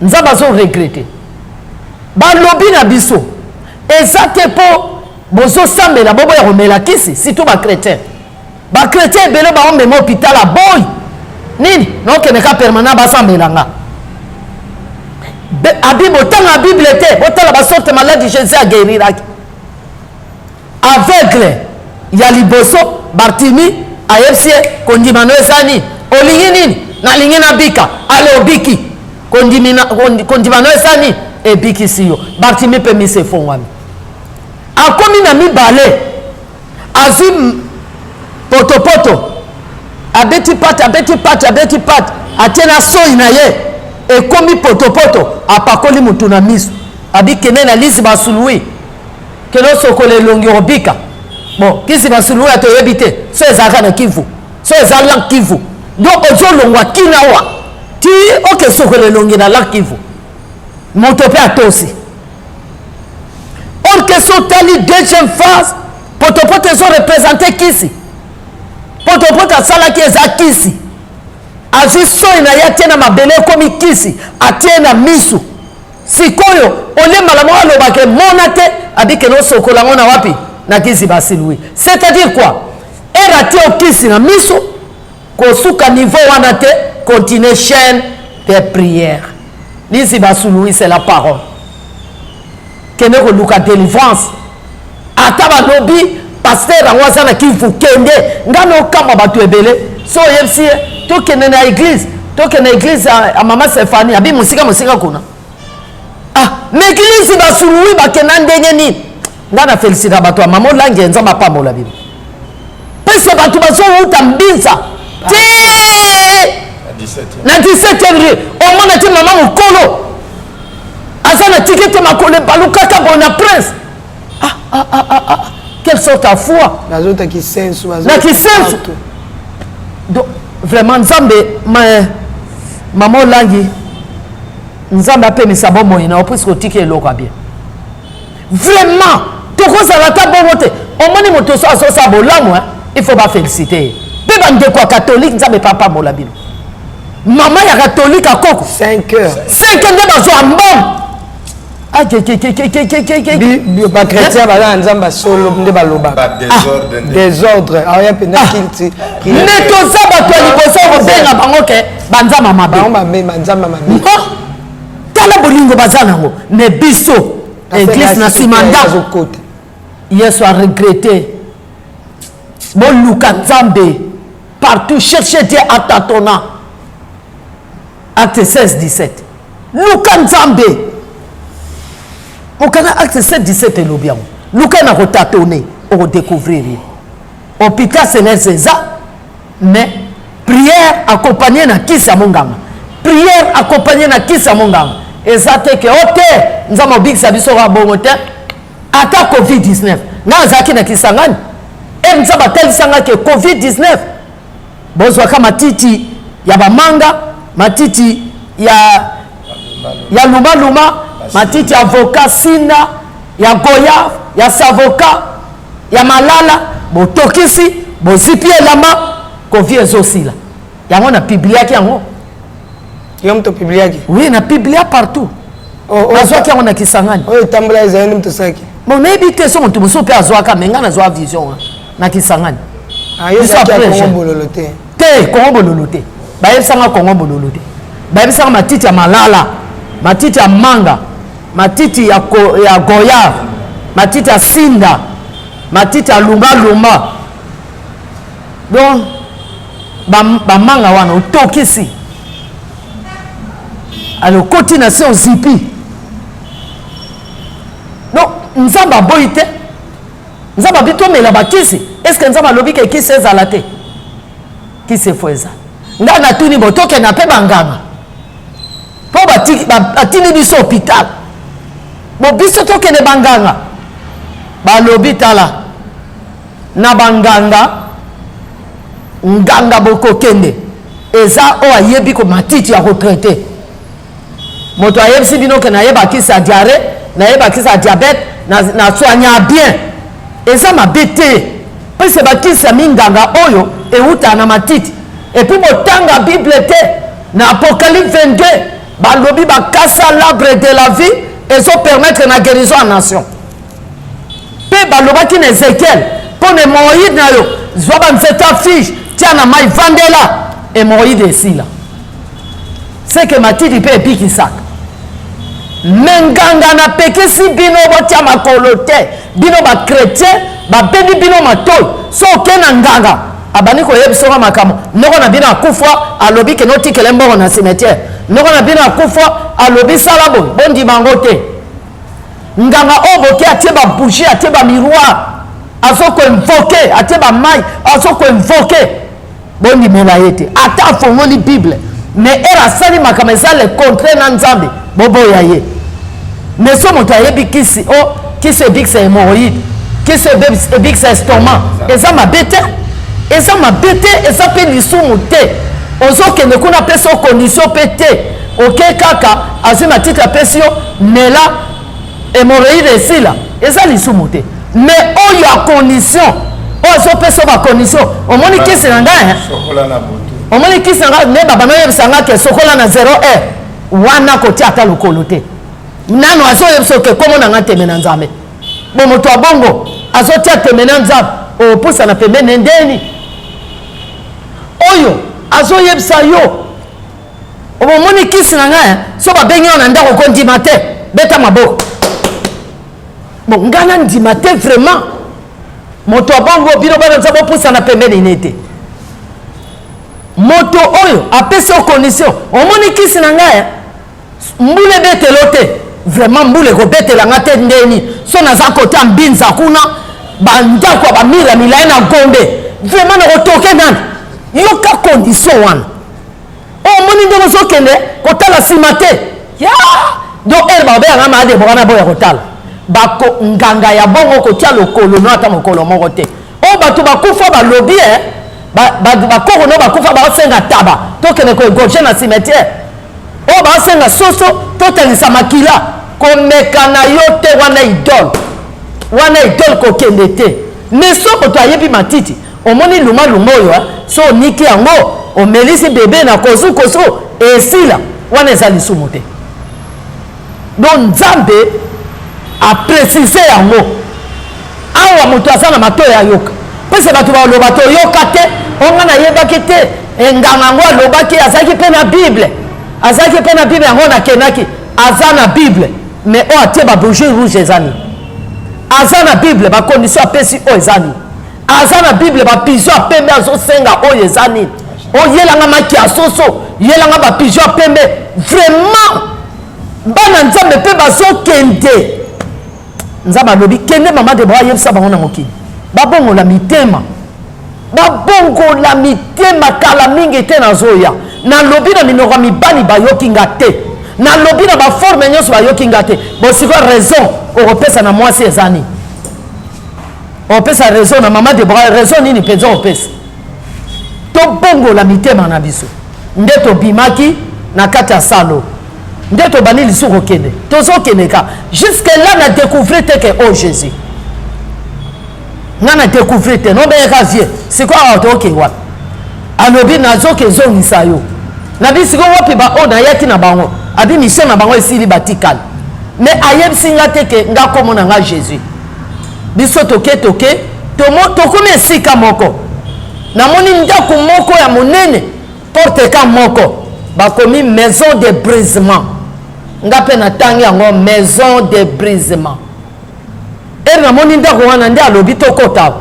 Nzambe azo regretter. Balobi na biso eza te mpo bozosambela boboya komela kisi, surtout ba chrétien. Ba chrétien ebele baomema hôpital aboyi nini naokende ka permanent basambela nga abi botanga bible te botala basorte maladi jésus agueriraki aveugle ya liboso bartimi ayebisi ye kondima no eza nini olingi nini nalingi nabika ale obiki kondima no eza nini ebikisi yo bartimi mpe miso efongwami akomi na mibale azwi potopoto abeti pate abeti pate abeti pate atie na soi na ye ekomi potopoto apakoli motu na miso abi kende na lizi basului kende osokola elongi obika bon kisi basuluya toyebi te so ezalaka na kivu so eza lac kivu donc ozolongwa kinawa ti oke sokola elongi na lac kivu moto mpe atosi or ke so otali deuxième phase potopoto ezo represente kisi potopoto asalaki eza kisi azwi soi na ye atie na mabele ekomi kisi atie na misu sikoyo olie mbala moko aloba ke mona te abike nosokola yango na wapi na kisi basilui c'est à dire quoi ere atie okisi na miso kosuka niveau wana te continue chaîne de prière lisi basului c'est la parole kende koluka délivrance ata balobi paster yango aza na kivu kende nga nokamba bato ebele so oyebisi ye tokende na eglise tokende na eglise ya mama Stephanie abi mosika mosika kuna ah na eglise basului bakenda ndenge nini nga na felicita bato ya mama olangi ya nzambe apambola bino pese bato bazowuta mbinza ti na 17e rue omona ti mama mokolo aza na tikete makolo ebalukaka boye na prince ah, ah, ah, ah, ah. quelle sorte ya foi bazota kisensu na kisensu donc vraiment nzambe ma, mama olangi nzambe apemisa bomoi na yo puiske otiki eloko ya bien vraiment tokozala ata bongo te omoni moto so azosala bolamu il faut bafélicite ye mpe bandeko ya katholike nzambe mpe apambola bino mama ya katholike akoko 5 heures 5 heures nde bazwa mbongo bachrétien baza na nzambe solo nde balobaka désordre aoya mpenza kilti me toza bato ya liboso kobenga bango ke banzambe mabe banzambe mabe tala bolingo baza nango me biso eglise na nsima ndako yesu aregrete boluka nzambe partout cherche dieu atatona acte 16 17 luka nzambe mokana acte 7 17 elobi yango luka na kotatone okodécouvrir ye hôpital céleste eza mais prière accompagnée na kisi ya monganga prière accompagnée na kisi ya monganga eza te ke o oh te nzambe obikisa biso kaka bongo te ata covid-19 ngai azalaki na kisangani e nzambe atalisanga ke covid-19 bozwaka matiti ya bamanga matiti ya ya lumaluma matiti ya avocat sina ya goyave ya savoka ya malala botokisi bozipi elamba kovi ezosila yango na publiaki yango yo moto opubliaki oui na publia partout oh, oh, nazwaki yango na kisangani oyo etambola ezali nde moto osalaki bon nayebi te so moto mosusu mpe azwaka me ngai nazwa vision na kisangani ah, biso bololo te te kongo bololo te bayebisanga kongo bololo te bayebisanga matiti ya malala Matiti ya manga, matiti ya, ko, ya goyave, matiti ya sinda, matiti ya lungalunga. Donc bamanga ba wana otokisi, alors okoti na se ozipi. Donc Nzambe aboyi te, Nzambe abi tomela bakisi. Est-ce que Nzambe alobi ke kisi ezala te? Kisi efo ezala. Ngai natuni bo tokenda mpe banganga mpo batindi biso hôpital, bo biso tokende banganga, balobi tala na banganga, nganga bokokende eza oyo ayebi ko matiti ya kotraite. Moto ayebisi bino ke nayeba kisi ya diarrhée, nayeba kisi ya diabète, na, na soigna bien, eza mabe te, pese bakisi ya minganga oyo ewutaka na matiti. Epuis botanga Bible te, na Apocalypse 22 balobi bakasa l'arbre de la vie ezo permettre na guérison ya nation. Mpe balobaki na Ezekiel, mpo na hemorroïde na yo, zwa banzete ya fige, tia na mai, vandela, hemorroïde esila. Seke matiti mpe ebikisaka. Me nganga napekisi bino botia makolo te, bino bakretien babendi bino matoi. So oke na nganga abandi koyebisa nga makambo, noko na bino akufa alobi kende otikele mbongo na cimetière, noko na bino akufa alobi sala boye, bondima yango te. Nganga oyo boke atie ba bougie, atie ba miroir, azo ko invoquer, atie ba mai, azo ko invoquer, bondimela ye te. Ata afongoli Bible, mais ere asali makambo eza le contraire na Nzambe, boboya ye. Mais so moto ayebi kisi o oh, kisi ebikisa hémorroïde, kisi ebikisa estomac, eza mabe te, eza mabe te, eza mpe lisumu te. Ozokende kuna apesi yo condition mpe te, oke kaka azwi matiti apesi yo mela, hémorroïde esila, eza lisumu te. Mais oyo ya condition oyo azopesa yo bacondition, omoni kisi na ngai, omoni kisi na ngai nde babanda oyebisa ngai ke sokola na 0 heure wana, kotia ata lokolo te. Nano azoyebisa oke komo na ngai teme na Nzambe. Bo moto ya bongo azotia teme na Nzambe, opusana pembeni ndeni oyo azoyebisa yo omoni kisi na ngai, so babengi yo na ndako kondima te, beta maboko. Bon, ngai nandima te vraiment. Moto ya bongo bino bana Nzambe opusana pembeni ne te. Moto oyo apesi yo condition, omoni kisi na ngai, mbula ebetelo te, vraiment mbula ekobetela nga te ndeni so naza kota mbinza kuna bandako ya bamire ya milai na gombe, vraiment nakotoke nani? Yoka condition wana, omoni ndenge ozokende kotala nsima te ya donc ere babeyanga maa Debora na boya kotala bako nganga ya bongo kotia lokolo no ata mokolo moko te. Oyo bato bakufa balobi e bakoko no bakufa baosenga taba tokende koegorge na cimetière, oyo baosenga soso totangisa makila, komeka na yo te, wana idole, wana idole, kokende te. Mais so moto ayebi matiti, omoni lumaluma oyo so oniki yango omelisi bebe na kozukozu esila, wana eza lisumu te. Donc Nzambe aprecise yango awa, moto aza na matoyi ayoka. Pese bato baloba toyoka te, onga nayebaki te, nganga yango alobaki, azalaki mpe na Bible, azalaki mpe na Bible yango nakendaki, aza na Bible mais oyo atie ba bougie rouge eza nini? Aza na Bible bacondition apesi oyo eza nini? Aza na Bible bapigeon ya pembe azosenga oyo eza nini? Oyelanga maki ya soso, yelanga bapigeon ya pembe. Vraiment bana Nzambe mpe bazokende. Nzambe alobi kende mama Debora ayebisa bango na mokili babongola mitema, babongola mitema. Kala mingi te nazoya, nalobi na minoko ya mibali bayoki nga te, nalobi na baforme nyonso bayoki nga te. Bosikoyo raison okopesa na mwasi eza nini? Opesa raison na mama Debora raison nini mpenza opesa? Tobongola mitema na biso. Nde tobimaki na kati ya salo, nde tobandi lisusu kokende, tozokende ka jusque là na découvrir te ke oh Jésus, nga na découvrir te nobeyaka vie. Sikoyo awa tookei wapi? Alobi nazoki ezongisa yo nabi sikoyo wapi baoyo nayaki na bango? Abi mission na bango esili, batikali. Mais ayebisi nga te ke nga komona nga Jésus. Biso toke toke tokomi esika moko, namoni ndako moko ya monene, porte ka moko bakomi maison de brisement. Nga mpe natangi yango maison de brisement. Ere namoni ndako wana nde alobi tokota.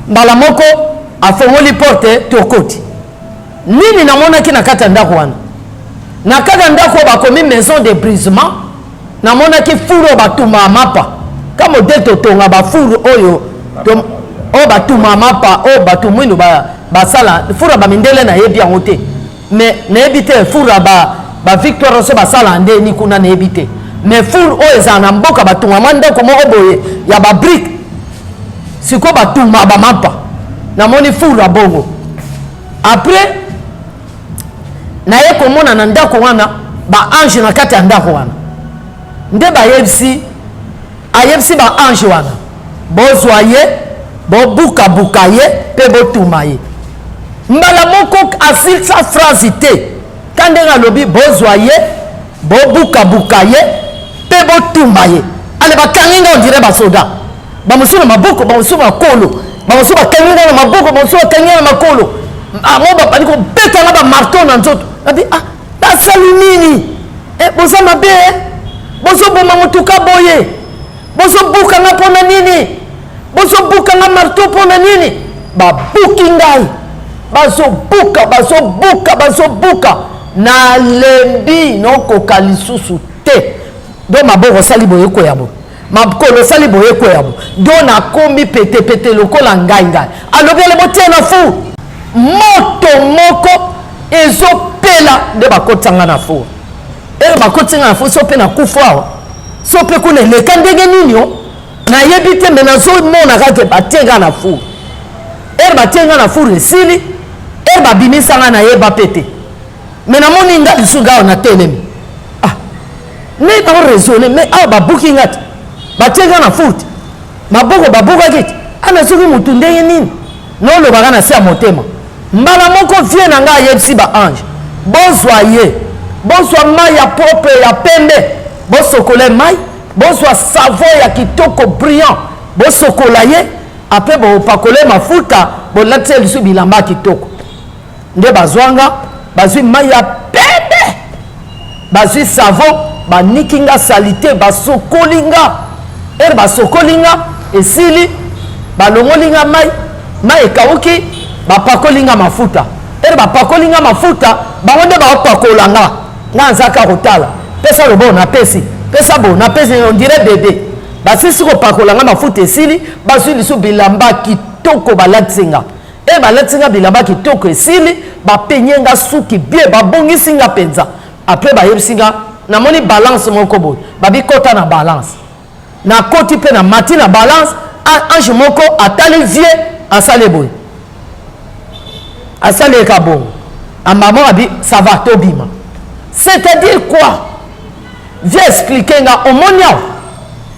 Mbala moko afongoli porte tokoti. Nini namonaki na kati ya ndako wana? Na kati ya ndako oyo bakomi maison de brisement, namonaki furu oyo batumaka mapa. Ka modele totonga bafuru oyo oyo batumaka mapa oyo bato mwindu basala furu ya bamindele nayebi yango te. Mais nayebi te four ya ba ba victoire nyonso basala nde ni kuna nayebi te. Mais four oyo ezala na mboka batonga mwa ndako moko boye ya ba brique sikoyo batumba ba mampa. Namoni four ya bongo. Après naye komona na ndako wana ba ange na kati ya ndako wana nde bayebisi ayebisi ba ange wana bozwa ye bobukabuka ye mpe botuma ye mbala moko asilisa phrase te ka ndenge alobi bozwa ye bobukabuka ye mpe botumba ye ale bakangi nga ondire basoda bamosusu na maboko bamosusu makolo bamosusu bakangi nga na maboko bamosusu bakangi nga na makolo yango babandi kobeta nga bamarto na nzoto nabi ah basali nini eh, boza mabe eh? bozoboma motuka boye bozobuka nga mpo na nini bozobuka nga marto mpo na nini babuki ngai bazobuka bazobuka bazobuka nalembi nokoka lisusu te do maboko osali boye ekweya boye makolo osali boye ekweya boye do nakomi petepete lokola ngai ngai alobi ale botie na four moto moko ezopela nde bakotisa nga na four ere bakotisi nga na four so mpe nakufa awa so mpe kuna eleka ndenge nini o nayebi te me nazomona kaka batie nga na four ere batie nga na four esili ere babimisa nga nayeba mpe te me namoni nga lisusu nga awa natelemi ah nde naoraisonne me awa babuki nga te batie nga na four te maboko babukaki te ana soki motu ndenge nini nolobaka na se ya motema mbala moko vie na ngai ayebisi ba ange bozwa ye bozwa mai ya propre ya pembe bosokole mai bozwa savon ya kitoko brillant bosokola ye apres bopakole mafuta bolatisa ye lisusu bilamba ya kitoko nde bazwa nga bazwi mai ya pembe bazwi savon baniki nga salite basokoli nga ere basokoli nga esili balongoli nga mai mai ekauki bapakoli nga mafuta ere bapakoli nga mafuta bango nde bapakola nga nga naza kaka kotala pesa loboko napesi pesa bo napesi on dirait bebe basisi kopakola nga mafuta esili bazwi lisusu bilamba kitoko balatisi nga e balatisi nga bilamba kitoko esili bapenye nga suki bien babongisi nga mpenza apres bayebisi nga namoni balance moko boye babi kota na balance nakoti mpe na mati na balance ange moko atali vie asali boye asali eka bongo amamo abi ça va tobima c'est-à-dire quoi vie explike nga omoni awa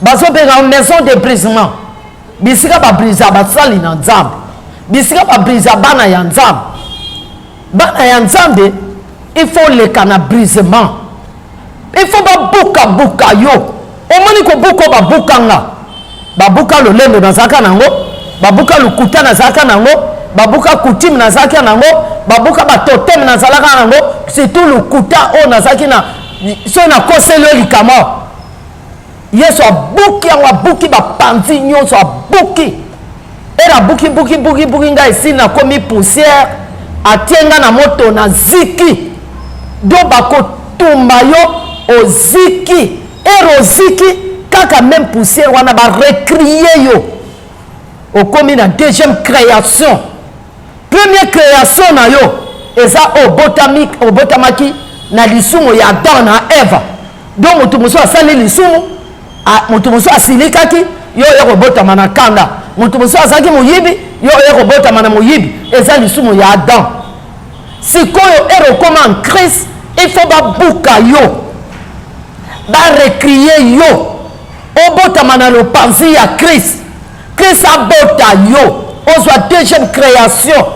bazobenga maison de brisement bisika babrisa basali na nzambe bisika babrisa bana ya nzambe bana ya nzambe il faut oleka na brisement il faut babukabuka yo omoni kobuka oyo babuka nga babuka lolendo nazalaka nango babuka lokuta nazalaka nango babuka coutume nazalaki nango babuka batoteme nazalaka nango surtout lokuta oyo nazalaki na soki nakoseli yo likama Yesu abuki yango, abuki bapanzi nyonso, abuki ere abuki buki buki buki ngai esili nakomi poussière, atie ngai na moto na ziki do bakotumba yo oziki ere oziki kaka meme poussière wana barecrie yo okomi na deuxième création Première création na yo eza obotami obotamaki na lisumu ya Adam na Eva. Donc moto mosusu asali lisumu, moto mosusu asilikaki, yo oye kobotama na kanda. Moto mosusu azalaki moyibi, yo oye kobotama na moyibi. Eza lisumu ya Adam. Sikoyo ere okoma en Christ, il faut babuka yo, barecrie yo, obotama na lopanzi ya Christ. Christ abota yo ozwa deuxième création.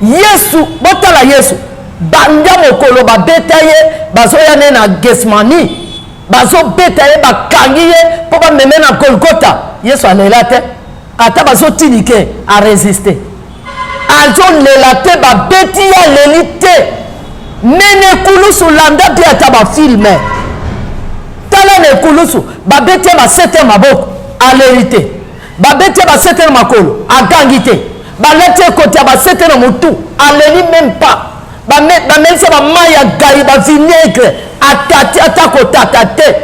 Yesu, botala Yesu banda mokolo babeta ye bazoya ne na Gethsemane, bazobeta ye bakangi ye mpo bameme na Golgotha. Yesu alela te, ata bazotinike aresiste, azolela te, babeti ye aleli te. Me na ekulusu landa bien ata ba film. Tala na ekulusu babeti ye basete ya maboko aleli te. Babeti ye basete na makolo agangi te. Balati ye koti ya basete na motu aleli meme pas. Bamelisi ba mayi ya gayi ba vinaigre atati ata kotata te.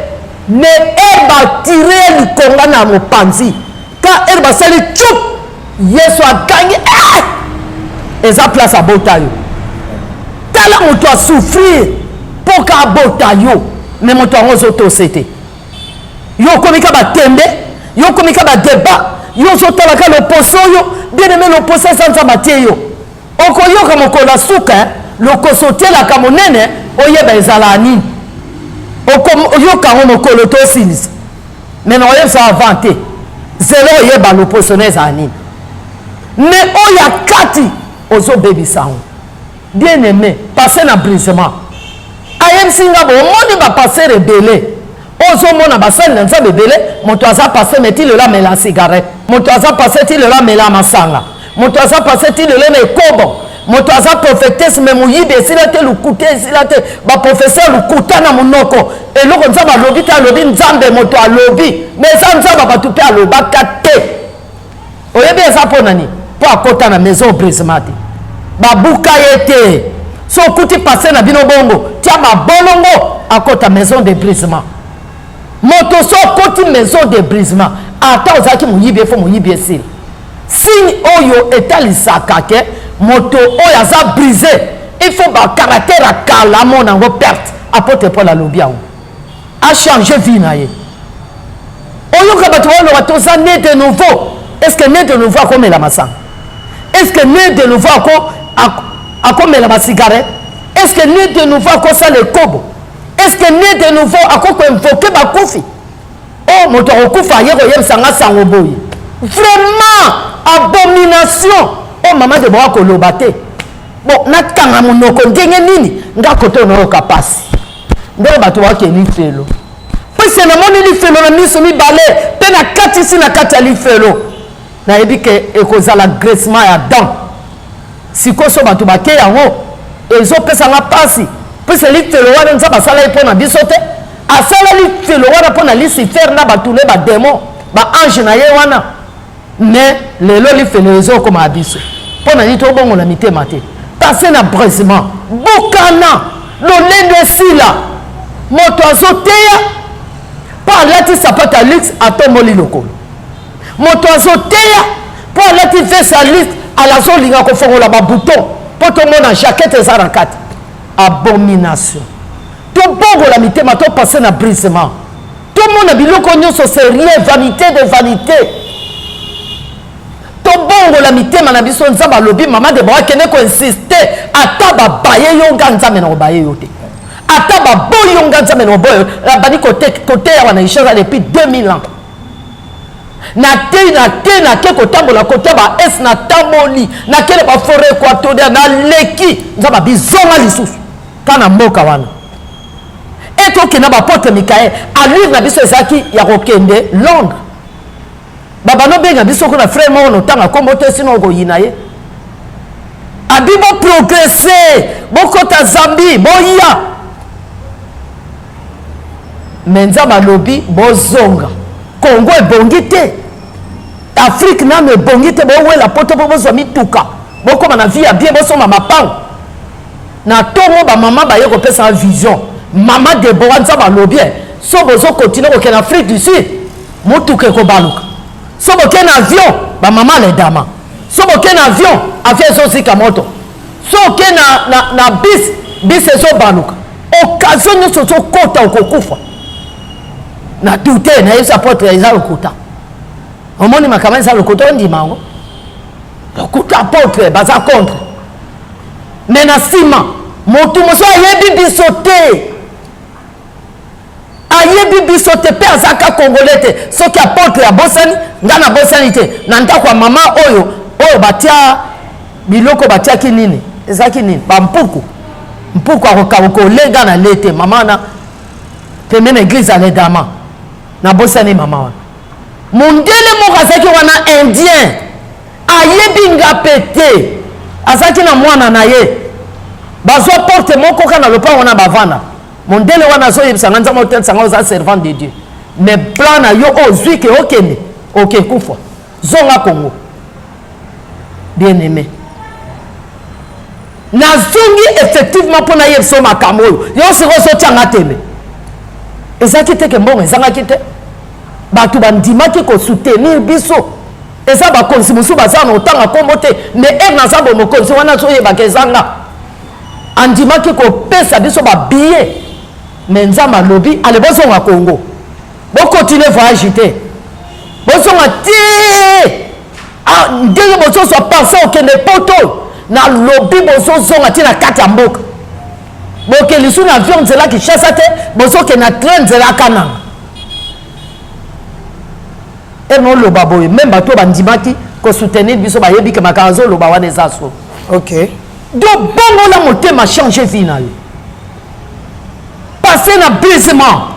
Mais heure ba tire ye likonga na mopanzi ka heure basali tchup Yesu agangi eh! Eza place abota yo. Tala moto a souffrir mpo ka abota yo, mais moto yango ozotose te. Yo okomi ka batembe, yo okomi ka ba debat, yo ozotala ka loposo oyo, bien aimé loposo eza Nzambe atie yo. Okoyoka mokolo ya suka eh, lokoso otielaka monene oyeba ezalaka nini. Okoyoka yango mokolo tosilisa. Mais nakoyebisa avant te. Zela oyeba loposo na ezala nini. Mais oyo ya kati ozobebisa yango. Bien aimé, passe na brisement. Ayebisi nga bo omoni ba passer ebele. Ozomona basali na Nzambe ebele, moto aza passe mais ti lelo amela cigarette. Moto aza passe ti lelo amela masanga. Moto aza passe ti lelo na ekobo. Moto aza prophetesse mais moyibi esila te, lokuta esila te. Ba professeur lokuta na monoko. Eloko Nzambe alobi te alobi Nzambe moto alobi. Mais eza Nzambe bato pe alobaka te. Oyebi eza mpo na nini? Mpo akota na maison brisement te. Babuka ye te. So okuti passe na bino bongo, tia mabolongo akota maison de brisement. Moto so akoti maison de brisement, ata ozalaki moyibi efo moyibi esila. Signe oyo etalisaka ke moto oyo aza brise, il faut ba caractère ya kala amona yango perte. Apotre Paul alobi yango. A changer vie na ye. Oyoka bato baloba toza né de nouveau. Est-ce que né de nouveau akomela masanga? Est-ce que né de nouveau ako akomela ba cigarette? Est-ce que né de nouveau akosala ekobo? Est-ce que né de nouveau ako ko invoquer bakufi? Oh, moto akokufa aye koyebisa nga sango boye. Vraiment abomination. Oh, mama Deborah koloba te. Bon, nakanga monoko ndenge nini? Nga kote onayoka pasi. Ndenge bato bakei lifelo. Puisque namoni lifelo na miso mibale mpe nakatisi na kati ya lifelo. Nayebi ke ekozala graissement ya dent. Sikoyo so bato bake yango ezopesa nga pasi. Puisque lifelo wana Nzambe asalaki mpo na biso te. Asala lifelo wana mpo na Lucifer na bato ne ba demon, ba ange na ye wana. Mais lelo lifelo ezokoma ya biso. Mpo na nini tobongola mitema te? Passe na brisement, bukana, lolendo esila. Moto azoteya mpo alati sapato ya luxe atomboli lokolo. Moto azoteya mpo alati veste ya luxe alazolinga kofongola ba bouton mpo tomona jaquette eza na kati. Abomination. Tobongola mitema, to passe na brisement. Tomona biloko nyonso c'est rien, vanité de vanité. Tobongola mitema na biso. Nzambe alobi mama Deborah akende ko insister ata babaye yo nga Nzambe na kobaye yo te. Ata baboyi yo nga Nzambe na koboya yo. Abandi koteya wana Ishara depuis 2000 ans. Na te na te na ke kotambola kote ba es na tamboli na kele ba forêt équatoriale na leki Nzambe abizonga lisusu ka na mboka wana. Ete okende na bapotre Mikael, allure na biso ezalaki ya kokende Londres. Babano benga biso kuna frère moko notanga kombo te sino okoyina ye. Abi bo progresser, bokota Zambie, boya. Mais Nzambe alobi bozonga. Congo ebongi te. Afrique nanu ebongi te, bowela poto po bozwa mituka. Bokoma na vie ya bien, bosomba mapango. Na tongo ba mama baye kopesa nga vision. Mama Deborah Nzambe alobi eh, so bozo continuer kokende na Afrique du Sud, motuka ekobaluka. So boke na avion, ba mama ledama. So boke na avion, avion ezozika moto. So oke na, na, na bis, bis ezobaluka. Occasion nyonso ozokota okokufa. Na doute, nayebisa apotre eza lokuta. Omoni makambo eza lokuta, ondima yango. Lokuta apotre, baza contre. Mais na sima motu mosusu ayebi biso te, ayebi biso te mpe azaka congolais te. Soki apotre abosani, nga nabosani te. Na ndako ya mama oyo oyo batia biloko, batiaki nini, ezalaki nini, bampuku mpuku akokauka kolenga na lete mama wana pembeni na eglise ya Ledama. Nabosani mama wana, mondele moko azalaki wana, indien, ayebi nga pe te, azalaki na mwana na ye. Bazwa porte moko kaka na lopango wana bavanda. Mondele wana azoyebisa nga Nzambe otalisa nga oza servante de Dieu. Mais plan na yo oyo ozwi ke okende, oke kufa. Zonga Congo. Bien aimé. Nazongi effectivement mpo nayebisa yo makambo oyo. Yo sikoyo ozotya nga tembe. Ezalaki te ke mbongo ezangaki te. Bato bandimaki kosoutenir biso. Eza bakonzi mosusu baza na otanga nkombo te, mais heure naza bo mokonzi wana azoyebaka eza nga. Andimaki kopesa biso ba billets, mais Nzambe alobi ale bozonga Congo. Bo continuer voyage te. Bozonga ti ah, ndenge bozozwa pense okende poto nalobi bozozonga ti na kati ya mboka. Boke lisusu na avion nzela Kinshasa te, bozokende na train nzela Kananga. Eme oloba boye meme bato oyo bandimaki kosoutenir biso bayebi ke makambo azoloba wana eza solo. Ok. Donc bongola motema, changer vie na yo. Passer na brisement.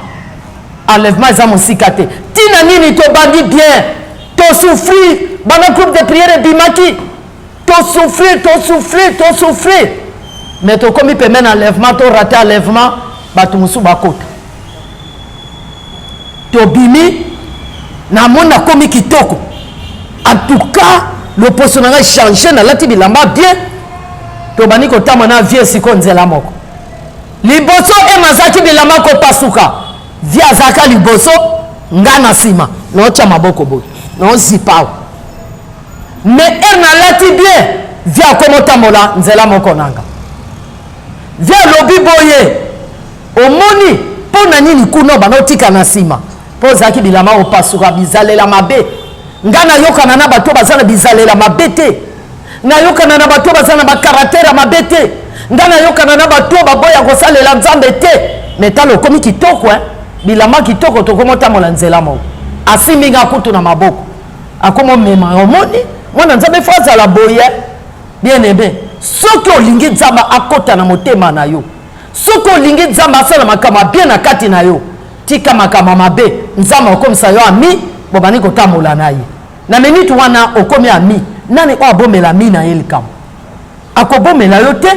Enlèvement eza mosika te. Tina nini tobandi bien, tosouffrir, bana groupe de prière ebimaki, tosouffrir, tosouffrir, tosouffrir. Mais tokomi pembeni na enlèvement, to rater enlèvement, bato mosusu bakota. Tobimi, namoni nakomi kitoko. En tout cas, loposo na ngai change, nalati bilamba bien. Tobandi kotamba na vie sikoyo nzela moko. Liboso ema azalaki bilamba kopasuka, vie azalaka liboso, nga na nsima, naotya maboko boye, naozipa awa. Mais ere nalati bien, vie akomi otambola nzela moko nanga. Vie alobi boye, omoni mpo na nini kuna obanda otika na nsima, mpo ozalaki bilamba kopasuka, bizalela mabe. Nga nayokana na bato baza na bizalela mabe te, nayokana na bato baza na bakaratere ya mabe te, nga nayokana na bato baboya kosalela Nzambe te. Mais tala okomi kitoko hein? Bilamba kitoko, tokomi otambola nzela moko. Asimbi nga kutu na maboko, akomi omema. Omoni mwana Nzambe fo azala boye. Bien aimé, soki olingi Nzambe akota na motema na yo, soki olingi Nzambe asala makambo ya bien na kati na yo, tika makambo ya mabe. Nzambe akomisa yo ami, bobandi kotambola na ye. Na minute wana okomi ami, nani oyo abomela ami na ye likambo? Akobomela yo te.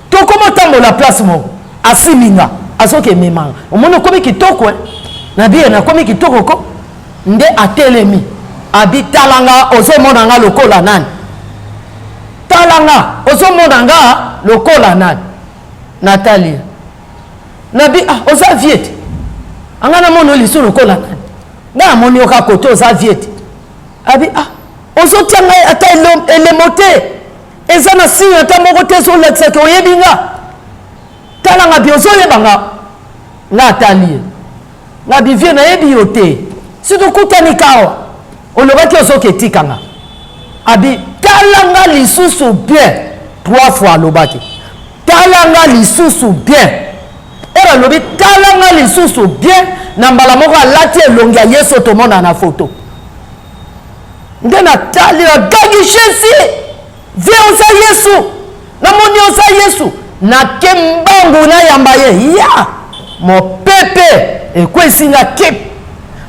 Tokomi otambola place moko, asimbi nga, azoki emema nga. Omoni okomi kitoko hein? Na biye nakomi kitoko ko? Nde atelemi, abi tala nga, ozomona nga lokola nani? Tala nga, ozomona nga lokola nani? Natali nabi ah, oza vie te. Anga namoni yo lisusu lokola nani? Nga namoni yo kaka kote oza vie te. Abi ah, ozotia ngai ata elembo te, eza na signe ata moko te ezolakisa ke oyebi nga. Tala nga bi ozoyeba nga. Nga atali ye. Nga bi vie nayebi yo te. Si tokutani kawa, olobaki ozoki etika nga. Abi tala nga lisusu bien. 3 fois alobaki. Tala nga lisusu bien. Ere alobi tala nga lisusu bien, na mbala moko alati elongi ya Yesu tomona na photo. Nde natali nagangi Jésus, vie oza Yesu, namoni oza Yesu, nake mbangu nayamba ye ya mopepe ekwesi nga kep,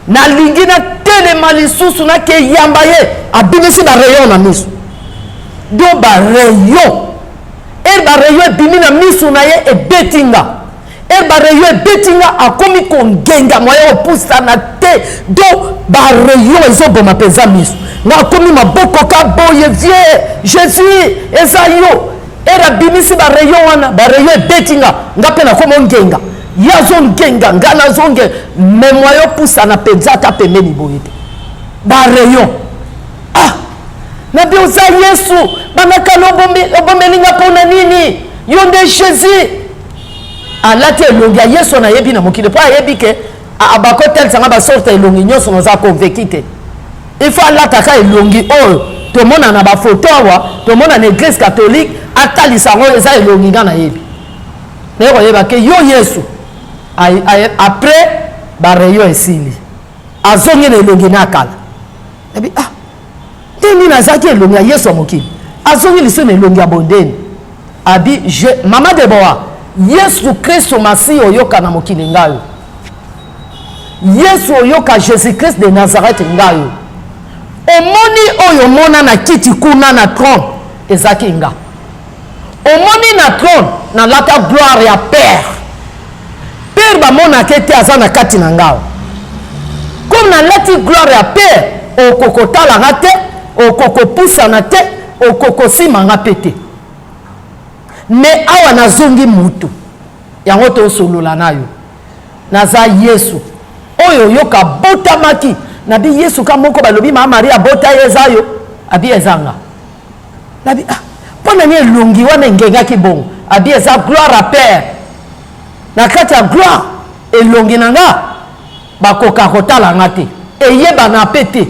nalingi natelema lisusu nake yamba ye, abimisi ba rayon na miso, do ba rayon ere ba rayon ebimi na miso na ye ebeti nga, ere ba rayon ebeti nga akomi kongenga moyen opusana te, do ba rayon ezoboma mpenza miso nga, akomi maboko ka boye, vie Jésus eza yo. Ere abimisi ba rayon wana, ba rayon ebeti nga, nga mpe nakomi ongenga, ye azongenga nga nazongenga, mais moyen opusana mpenza ata pembeni boye te, ba rayon. Ah, nabi oza Yesu, banakala obombeli nga mpona nini? Yo nde Jésus. Alati elongi ya Yesu nayebi na mokili, mpo ayebi ke bakotalisa nga basorte ya elongi nyonso, naza convaincu te. Il faut alataka elongi oyo tomona na bafoto awa, tomona na église catholique, atalisa yango eza elongi nga nayebi. Naye koyeba ke yo Yesu. Après ba rayon esili, azongi na elongi na kala. Nabi ah, nde nini azalaki elongi ya Yesu ya mokili, azongi lisusu na elongi ya bondeni. Abi je mama Deboa, Yesu Kristo Masiya oyoka na mokili ngayo, Yesu oyoka Jésus Christ de Nazareth ngayo, omoni oyo omona na kiti kuna na trône ezalaki nga. Omoni na trone nalata gloire ya père. Père bamonaka ete aza na kati na ngao. Comme nalati gloire ya père, okokotala nga te, okokopusana te, okokosima nga pe te. Mais awa nazongi mutu. Yango tosolola na yo. Naza Yesu. Oyo oyoka abotamaki. Nabi Yesu ka moko balobi ma Maria abota ye eza yo. Abi eza nga. Nabi ah mpo na nini elongi wana engengaki bongo? Abi eza gloire à père. Na kati ya gloire elongi na nga bakoka kotala nga te. Eyebana pe te.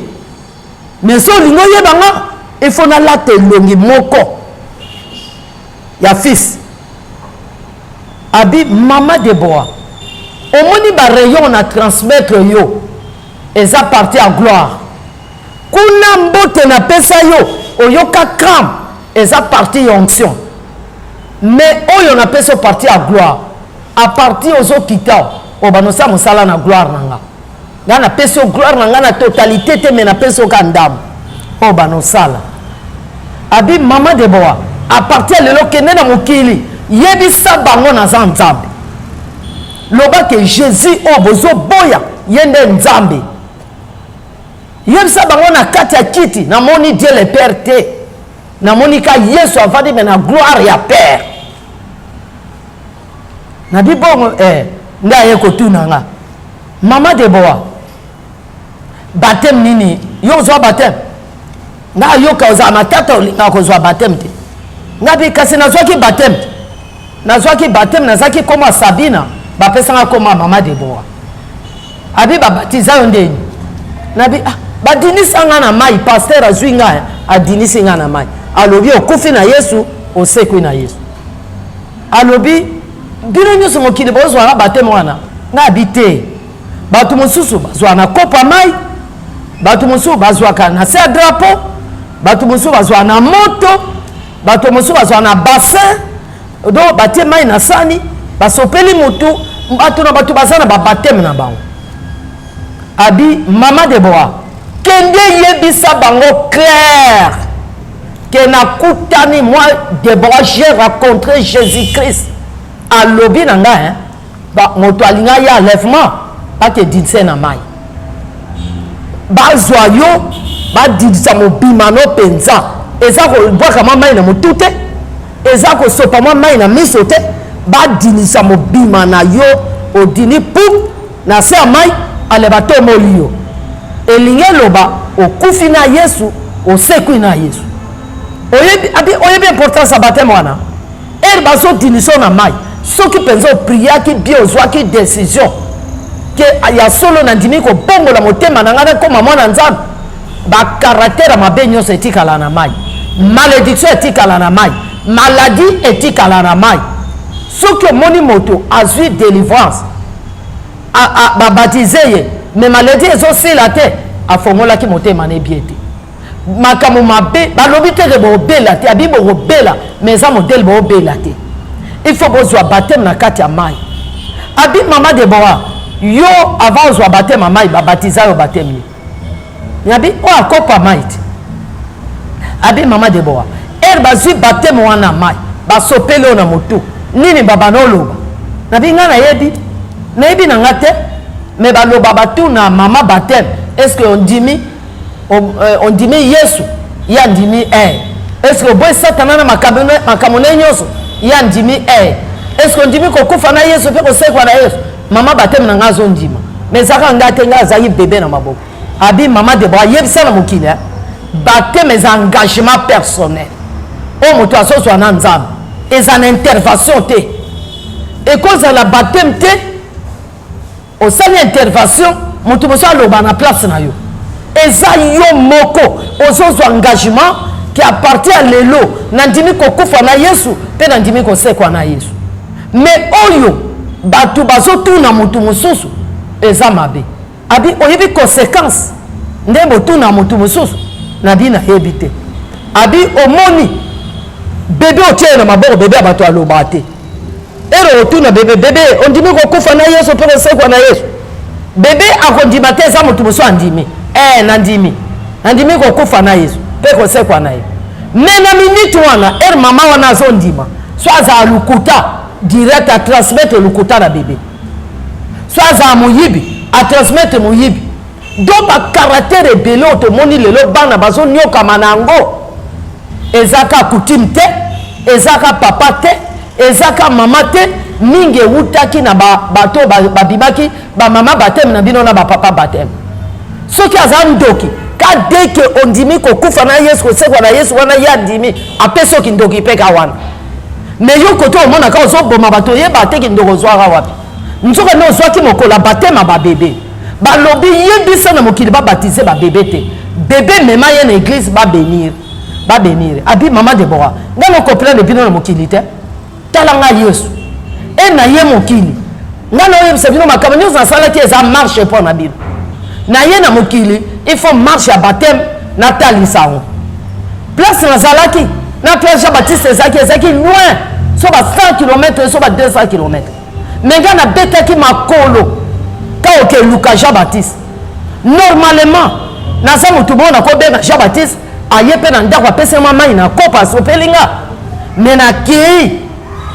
Mais soki olingi oyeba nga, il faut nalata elongi moko ya fils. Abi mama Deborah, omoni ba rayon na transmettre yo eza partie ya gloire. Kuna mbote na pesa yo oyoka crampe eza partie ya onction. Mais oyo na pesa yo partie ya gloire. A partir ozo kita obanda osala mosala na gloire na nga. Nga na pesi yo gloire na nga na totalité te mais na pesi yo ka ndambo. Oyo bana osala. Abi maman Deborah, à partir ya lelo kende na mokili yebisa bango naza Nzambe. Loba ke Jesus oyo bozo boya ye nde Nzambe. Yebisa bango na kati ya kiti namoni Dieu le Père te. Namoni ka Yesu avandi mais na gloire ya Père. Nabi bongo eh, nde aye kotuna nga mama Deborah, baptême nini yo ozwa baptême? Nga ayoka ozala matata olingaka kozwa baptême te. Nga bi kasi nazwaki baptême te. Nazwaki baptême, nazalaki koma Sabina, bapesanga koma mama Deborah. Abi babatiza yo ndeni? Nabi ah, badinisa nga na mai, pasteur azwi nga adinisi nga na mai. Alobi okufi na Yesu, osekwi na Yesu. Alobi bino nyonso mokili bozwaka bateme wana? Nga abi te. Bato mosusu bazwaka na kopo ya mai, bato mosusu bazwaka na se ya drapeau, bato mosusu bazwaka na moto, bato mosusu bazwaka na bassin, donc batie mai na sani, basopeli motu, bato na bato baza na babateme na bango. Abi mama Deborah, kende yebisa bango clair ke nakutani moi Deborah, j'ai rencontré Jésus-Christ. Alobi na nga hein, ba moto alinga ya enlèvement ake dinse na mai, bazwa yo badidisa mobima no mpenza. Eza kobwaka mwa mai na motu te, eza kosopa mwa mai na miso te, badinisa mobima na yo, odini pu na se ya mai, ale batomoli yo. Elingi eloba okufi na Yesu, osekwi na Yesu. Oyebi, abi, oyebi importance ya baptême wana? Heure bazodinisa yo na mai, soki mpenza opriaki bien, ozwaki decision ke ya solo nandimi kobongola motema na ngai nakoma mwana Nzambe, ba caractère ya mabe nyonso etikala na mai, malédiction etikala na mai, maladie etikala na mai. Soki omoni moto azwi délivrance, babatize ye, mais maladie ezosila te, afongolaki motema na ye bien te. Makambo mabe balobi te ke bobela te, abi bokobela mais eza modèle bobela te. Il faut bozwa baptême na kati ya mai. Abi mama Deborah, yo avant ozwa baptême ya mai, babatiza yo baptême nini? Nabi oyo akopa mai te. Abi mama Deborah, heure bazwi baptême wana mai, basopeli oyo na motu nini baba noloba? Nabi nga nayebi, nayebi na nga te, mais baloba batuna mama baptême, est-ce que ondimi? Ondimi Yesu? Ye andimi eh. Est-ce que oboyi Satana na makambo na ye nyonso? Ye andimi eh. Est-ce que ondimi kokufa na Yesu mpe kosekwa na Yesu? Mama baptême na nga azondima, mais ezalaka nga te, nga azalaki bebe na maboko. Abi mama Deborah, yebisa na mokili eh. Baptême eza engagement personnel oyo moto azozwa na Nzambe, eza na intervention te. Ekozala baptême te osali intervention, moto mosusu aloba na place na yo. Eza yo moko ozozwa engagement ke à partir ya lelo nandimi kokufa na Yesu mpe nandimi kosekwa na Yesu. Mais oyo bato bazotuna moto mosusu eza mabe. Abi oyebi conséquence nde botuna moto mosusu? Nabi nayebi te. Abi omoni bebe otie na maboko, bebe ya bato aloba te. Ero otuna bebe, bebe ondimi kokufa na Yesu mpe kosekwa na Yesu? Bebe akondima te, eza moto mosusu andimi. Nandimi. Nandimi kokufa na Yesu mpe kosekwa na ye. Mais na minute wana, ere mama wana azondima, So azala lokuta direct atransmettre lokuta na bebe. So azala moyibi atransmettre moyibi. Donc ba caractère ebele oyo tomoni lelo bana bazoniokama na yango eza ka coutume te, eza ka papa te, eza ka mama te, mingi ewutaki na bato oyo babimaki ba mama baptême na bino na ba papa baptême. Soki aza ndoki ka dès que ondimi kokufa na Yesu kosekwa na Yesu wana ye andimi apesi yo kindoki mpe ka wana. Mais yo kote omonaka ozoboma bato oyeba te kindoki ozwaka wapi. Nzoka nde ozwaki mokolo ya baptême ya ba bebe. Balobi yebisa na mokili ba baptiser ba bebe te. Bebe mema ye na eglise ba benir. Ba benir. Abi maman Deborah, nga na comprendre bino na mokili te. Tala nga Yesu. E na ye mokili. Nga na oyebisa bino makambo nyonso nasalaki eza marche mpo na bino. Na ye na mokili, il faut marche ya baptême natalisa yango. Place nazalaki na place Jean Baptiste ezalaki ezalaki loin, so ba 100 km so ba 200 km. Mais nga nabetaki makolo ka okeluka Jean Baptiste. Normalement naza motu moko nakobenga Jean Baptiste aye mpe na ndako apesi nga mai na kopa asopeli nga, mais nakei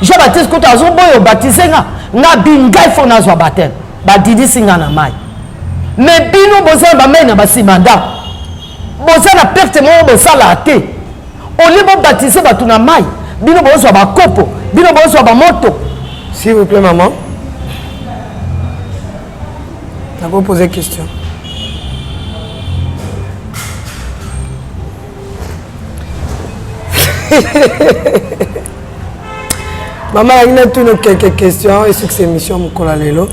Jean Baptiste kutu azoboya obatize nga, nga bi ngai fo nazwa baptême, badidisi nga na mai. Mais bino boza na bamai na basima ndako, boza na perte moko bosala te. Au lieu bo baptiser bato na mai, bino bozwa bakopo, bino bozwa bamoto. S'il vous plaît maman, nako poser question. Maman nalingi natuna quelques questions esukisa émission mokolo ya lelo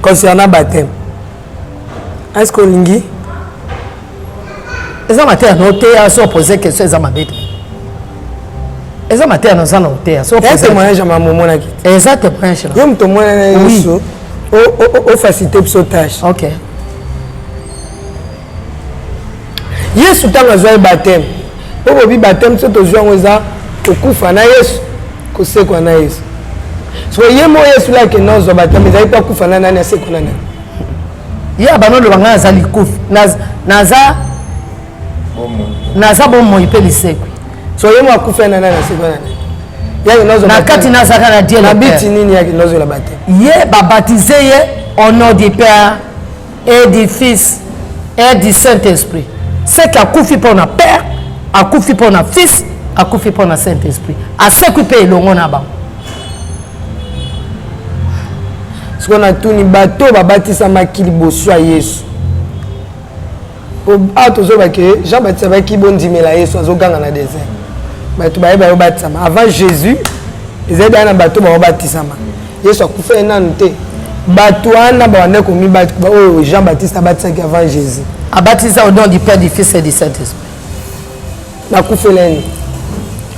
concernant baptême. Est-ce que olingi eza mateya na oteya so opose question eza mabe te eza mateya naza na oteya so témoignage ya mama omonaki te eza témoignage yo moto omona na yesu ofacilite biso tâche ok Yesu ntango azwaki baptême mpo bobi baptême so tozwi yango eza kokufa na Yesu kosekwa na Yesu soko ye moko Yesu la akenda ozwa baptême ezali mpo akufa na nani asekwa na nani ye abanda oloba ngai naza likufi naza naza bomoi mpe lisekwi so ye moko akufa na nani asekwa na nani na kati nazaka na Dieu na biti nini yake nozwela baptême ye babatize ye au nom du Père et du Fils et du Saint-Esprit. C'est qu'akufi mpo na Père, akufi mpo na Fils, akufi mpo na Saint-Esprit. Asekwi mpe elongo na bango. Sikoyo natuni bato babatisamaki liboso ya Yesu awa tozoba ke Jean Baptiste abaki bondimela Yesu azoganga na desert bato baye bayobatisama avant Jésus ezali deya na bato baobatisama Yesu akufaki nanu te bato wana babandaki komibatisa oyo Jean Baptiste abatisaki avant Jésus abatisa au nom du Père du Fils et du Saint-Esprit nakufela nini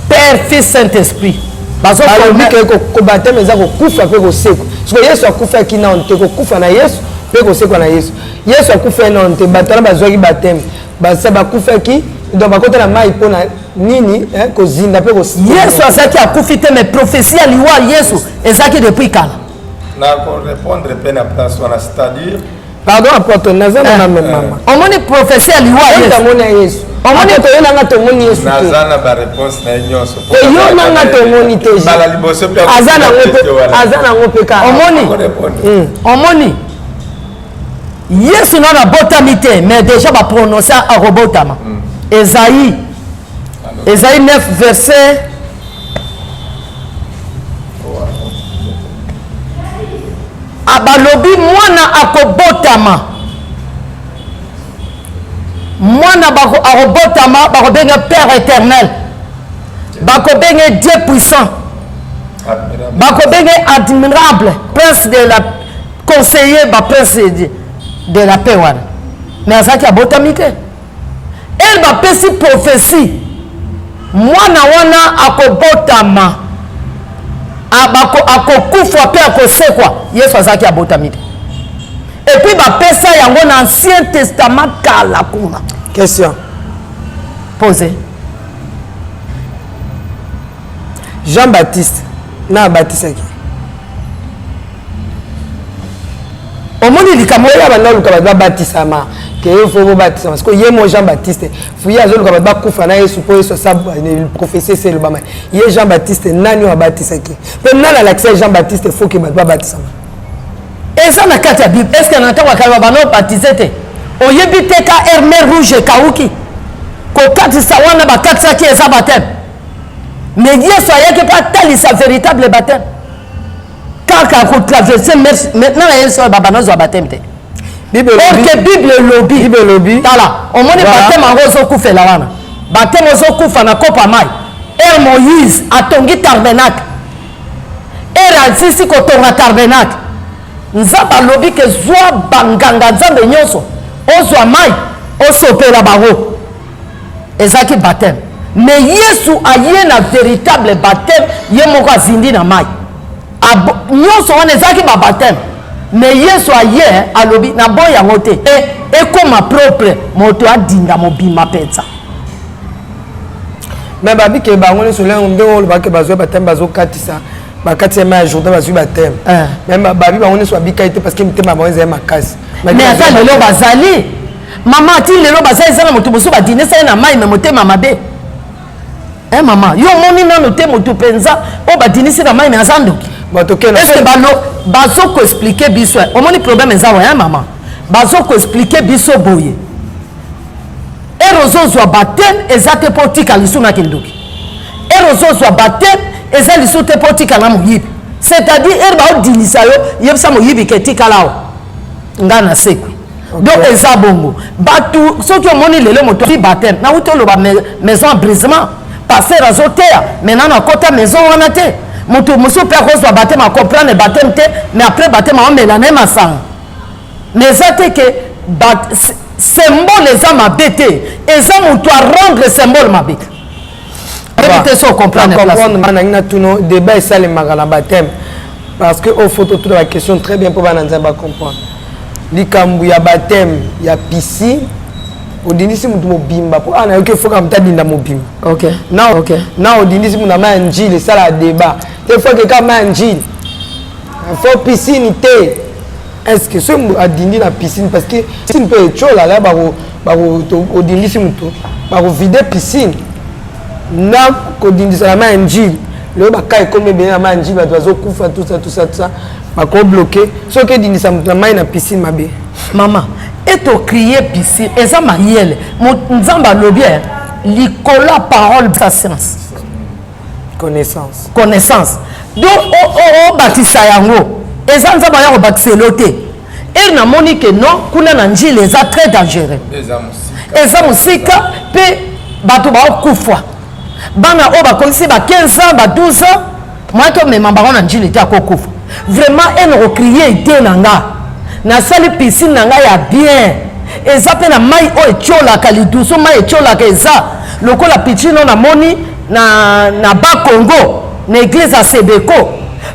Père Fils Saint-Esprit balobi ke kobateme eza kokufa mpe kosekwa siko Yesu akufaki nanu te kokufa na Yesu mpe kosekwa na Yesu Yesu akufaki nanu te bato wana bazwaki bateme basa bakufaki donc bakota na mai mpo na nini kozinda mpe Yesu azalaki akufi te mais prophétie ya liwa Yesu ezalaki depuis kala na korépondre mpe na place wana c'est-à-dire pardon apôtre naza na mama mama omoni prophétie ya liwa Yesu omoni Yesu omoni toyo nanga tomoni Yesu te naza na ba réponse na ye nyonso toyo nanga tomoni te bala liboso mpe aza nango mpe aza nango mpe kaka omoni omoni Yesu nano abotami te mais déjà ba prononcer akobotama Esaïe Esaïe 9 verset balobi mwana akobotama mwana akobotama bakobenga Père éternel bakobenga Dieu puissant bakobenga admirable prince de la conseiller ba prince de la paix wana mais azalaki abotami te ele bapesi prophétie mwana wana akobotama akokufa mpe akosekwa Yesu azalaki abotami te et puis bapesa yango na ancien testament kala kuna question posé Jean Baptiste na abatisaki omoni likambo oyo banda oluka bato babatisama Ke ye faut bobatisama. Sikoyo ye mo Jean Baptiste fuye azoluka bato bakufa na Yesu mpo Yesu asa prophétie esi elobama. Ye Jean Baptiste nani oyo abatisaki mpe nani alakisa Jean Baptiste faut ke bato babatisama? Eza na kati ya Bible. Est ce que na ntango ya kala babanda kobatize te? Oyebi te ka air mer rouge ekauki kokatisa wana bakatisaki eza baptême. Mais Yesu ayaki mpo atalisa véritable baptême. Kaka kotraverse maintenant na Yesu oyo babanda ozwa baptême te. Orke Bible elobi. Bible elobi. Tala, omoni baptême yango ozokufela wana. Baptême ozokufa na kopa mai. Ere Moïse atongi tabernacle. Ere asisi kotonga tabernacle. Nzambe alobi ke zwa banganga Nzambe nyonso, ozwa mai, osopela bango. Ezalaki baptême. Mais Yesu aye na véritable baptême, ye moko azindi na mai. Nyonso wana ezalaki ba baptême. Mais Yesu aye alobi na boyi yango te. E ekoma propre, moto adinda mobima penza. Mais babi ke bango nyonso ndenge olobaki bazwa baptême bazokatisa bakati ya mai ya Jourdain bazwi baptême. Mais babi bango nyonso babikai te parce que mitema bango ezali makasi. Mais ata lelo bazali mama, ati lelo bazali eza na moto mosusu badinisa ye na mai me motema mabe. Eh mama, yo omoni nano te moto mpenza oyo badinisi na mai me aza ndoki. Est-ce que balo bazo ko expliquer biso? Omoni problème eza wa hein mama, bazo ko expliquer biso boye. Ere ozozwa baptême eza te mpo otika lisu na kindoki. Ere ozozwa baptême eza lisu te mpo otika na moyibi. C'est-à-dire ere baodinisa yo yebisa moyibi ke tikala awa nga na sekwi. Donc eza bongo bato soki omoni lelo moto azwi baptême nauti oloba maison ya brisement pasteur azoteya mais nano akota maison wana te. Moto mosusu mpe akozwa baptême acomprendre baptême te mais après baptême aomela na ye masanga. Mais eza te ke symbole eza mabe te, eza moto arendre symbole mabe. Oyebi te so ocomprendre place. Comprendre nangi na tuno débat esalemaka na baptême parce que oyo faut totuna ba question très bien mpo bana Nzambe bacomprendre likambo ya baptême ya piscine. Odindisi motu mobimba mpo awa nayoki efoka moto adinda mobimba. Na odindisi motu na mai ya Njili esalaka débat te, faut keka mai ya Njili, faut piscine te. Est-ce que soki adindi na piscine, parce que piscine mpe etiola la odindisi motu bakovide piscine na kodindisa na mai ya Njili, lelo baka ekomi ebele na mai ya Njili, bato bazokufa tout ça tout ça tout ça, bakobloke soki edindisa motu na mai na piscine mabe. Mama, etocrie piscine eza mayele. Nzambe alobi likolo ya parole sa science connaissance. Connaissance. Donc obatisa yango eza Nzambe aya kobatisa elo te. Ere namoni ke non, kuna na Njili eza très dangereux, eza mosika mpe bato baokufa. Bana oyo bakolisi ba 15 ans ba 12 ans moya tomema bango na Njili te, akokufa vraiment. Ene kokrie ide na nga, nasali piscine na ngai ya bien, eza mpe na mai oyo etiolaka lidusu, mai etiolaka eza lokola pichino namoni na Bakongo na église ya Sebeko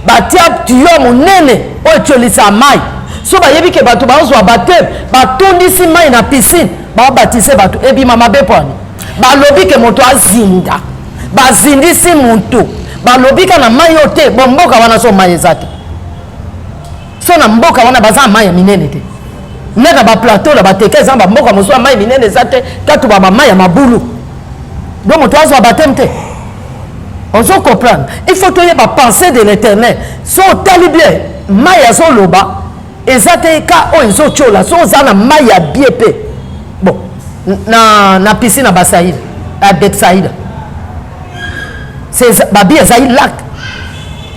batia tuyo monene oyo etiolisa mai. So bayebi ke bato bazwa baptême, batondisi mai na piscine, babatise bato, ebima mabe. Pwani balobi ke moto azinda, bazindisi motu, balobi ka na mai oyo te. Bo mboka wana so mai eza te, so na mboka wana baza na mai ya minene te, nde na baplateau na bateka eza na bamboka mosusu ya mai minene eza te, katuba bamai ya mabulu. Donc moto azwa baptême te. Ozo comprendre? Il faut toyeba pensée de l'Éternel. So otali bien mai azoloba eza te ka oyo ezotiola. So oza na mai ya bie mpe bon na piscine ya Basaïda ya Betsaïda, babi ezali lac,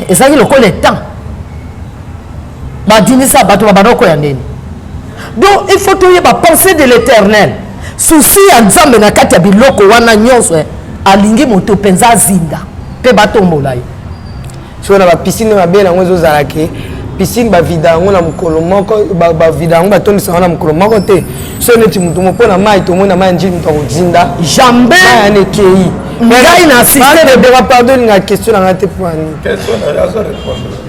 ezali lokola étang, badinisa bato babanda okoya ndeni. Donc il faut toyeba pensée de l'Éternel, souci ya Nzambe na kati ya biloko wana nyonso. Alingi moto mpenza azinda mpe batombola ye. Soki na bapiscine mabe nango ezozala ke piscine bavida yango na mokolo moko, bavida yango, batondisa yango na mokolo moko te. So neti motu mo mpo na mai tomoni na mai ya Njili, moto akozinda jamais yana ekei. Ngai na assiste. Pardon, olinga question na ngai te mpo ani?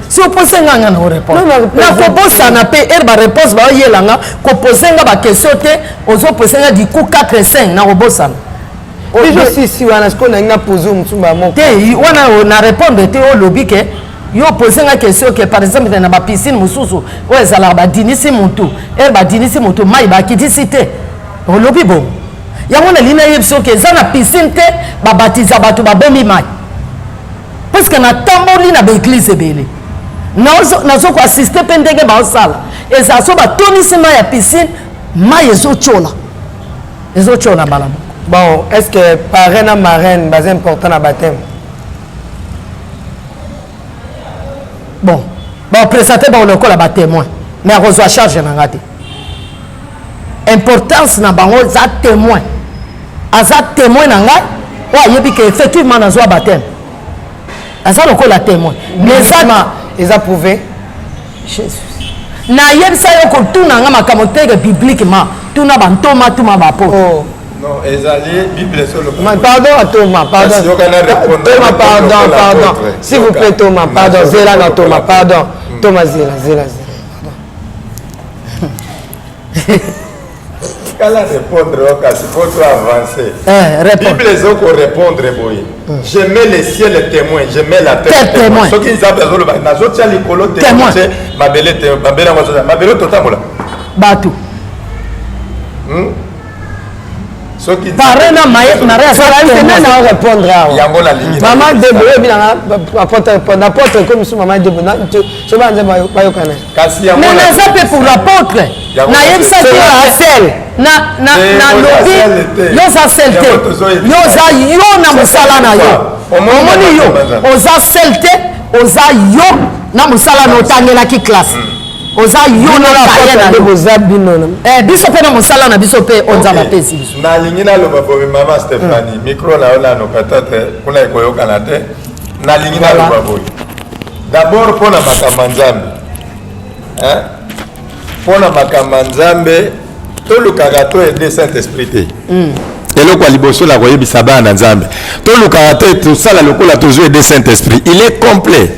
Si opose nga, nga na orépondre, nakobosana mpe ere baréponse baoyelanga. Kopose nga baquestion te, ozopose nga du coup 4 5, nakobosana. Biso sisi wana sikoyo nangi napose mosusu moko. Te, wana na répondre te. Olobi ke yo opose nga question ke par exemple na bapiscine mosusu oyo ezalaka badinisi motu, ere badinisi motu mai bakitisi te. Olobi bongo. Yango nalingi nayebisa yo ke eza na piscine te babatiza bato babomi mai. Puisque natamboli na baeglise ebele. Nazo ko assister mpe ndenge baosala. Eza so batonisi mai ya piscine, mai ezotyola. Ezotyola mbala moko. Bon, est-ce que parrain na marraine baza important na baptême? Bon, baopresente bango lokola batémoin, mais akozwa charge na nga te. Importance na bango eza témoin, aza témoin na ngai oyo ayebi ke effectivement nazwa baptême, aza lokola témoin. Mais eza prouvé. Jésus, nayebisa yo kotuna nga makambo teke bibliquement, tuna bantoma, tuma baapôtre. Oh. Non, ezali Bible ezoloba. Pardon à Thomas, pardon. Thomas, pardon, pardon. S'il vous plaît, Thomas, pardon. Zela na Thomas, pardon. Thomas, zela, zela, zela. Kala répondre oyo kasi faut to avancer. Eh, Bible ezoko répondre boye. Je mets le ciel témoin, je mets la terre témoin. Soki Nzambe azoloba nazotia likolo témoin, mabele témoin, mabele yango azotia, mabele totambola. Bato. Soki parrain na marie azalaki na répondre awa. Yango nalingi. Maman Debo oyebi nanga apôtre répondre, apôtre ekomi so maman Debo so ba Nzambe bayokana. Kasi yango Mais naza mpe pour l'apôtre. Nayebisaki yo nalobi yo oza sel te, yo oza yo na mosala na yo. Omoni yo oza sel te, oza yo na mosala na otangelaki classe. Oza yo na kaye na yo. Boza bino. Eh, biso mpe na mosala na biso mpe oyo Nzambe apesi biso. Nalingi naloba boye mama Stéphanie, micro na yo nano peut-être kuna ekoyokana te. Nalingi naloba boye. D'abord mpo na makambo ya Nzambe. Hein? Mpo na makambo ya Nzambe tolukaka to aider Saint-Esprit te. Eloko ya liboso na koyebisa bana na Nzambe, tolukaka te tosala lokola tozo aider Saint-Esprit. Il est complet.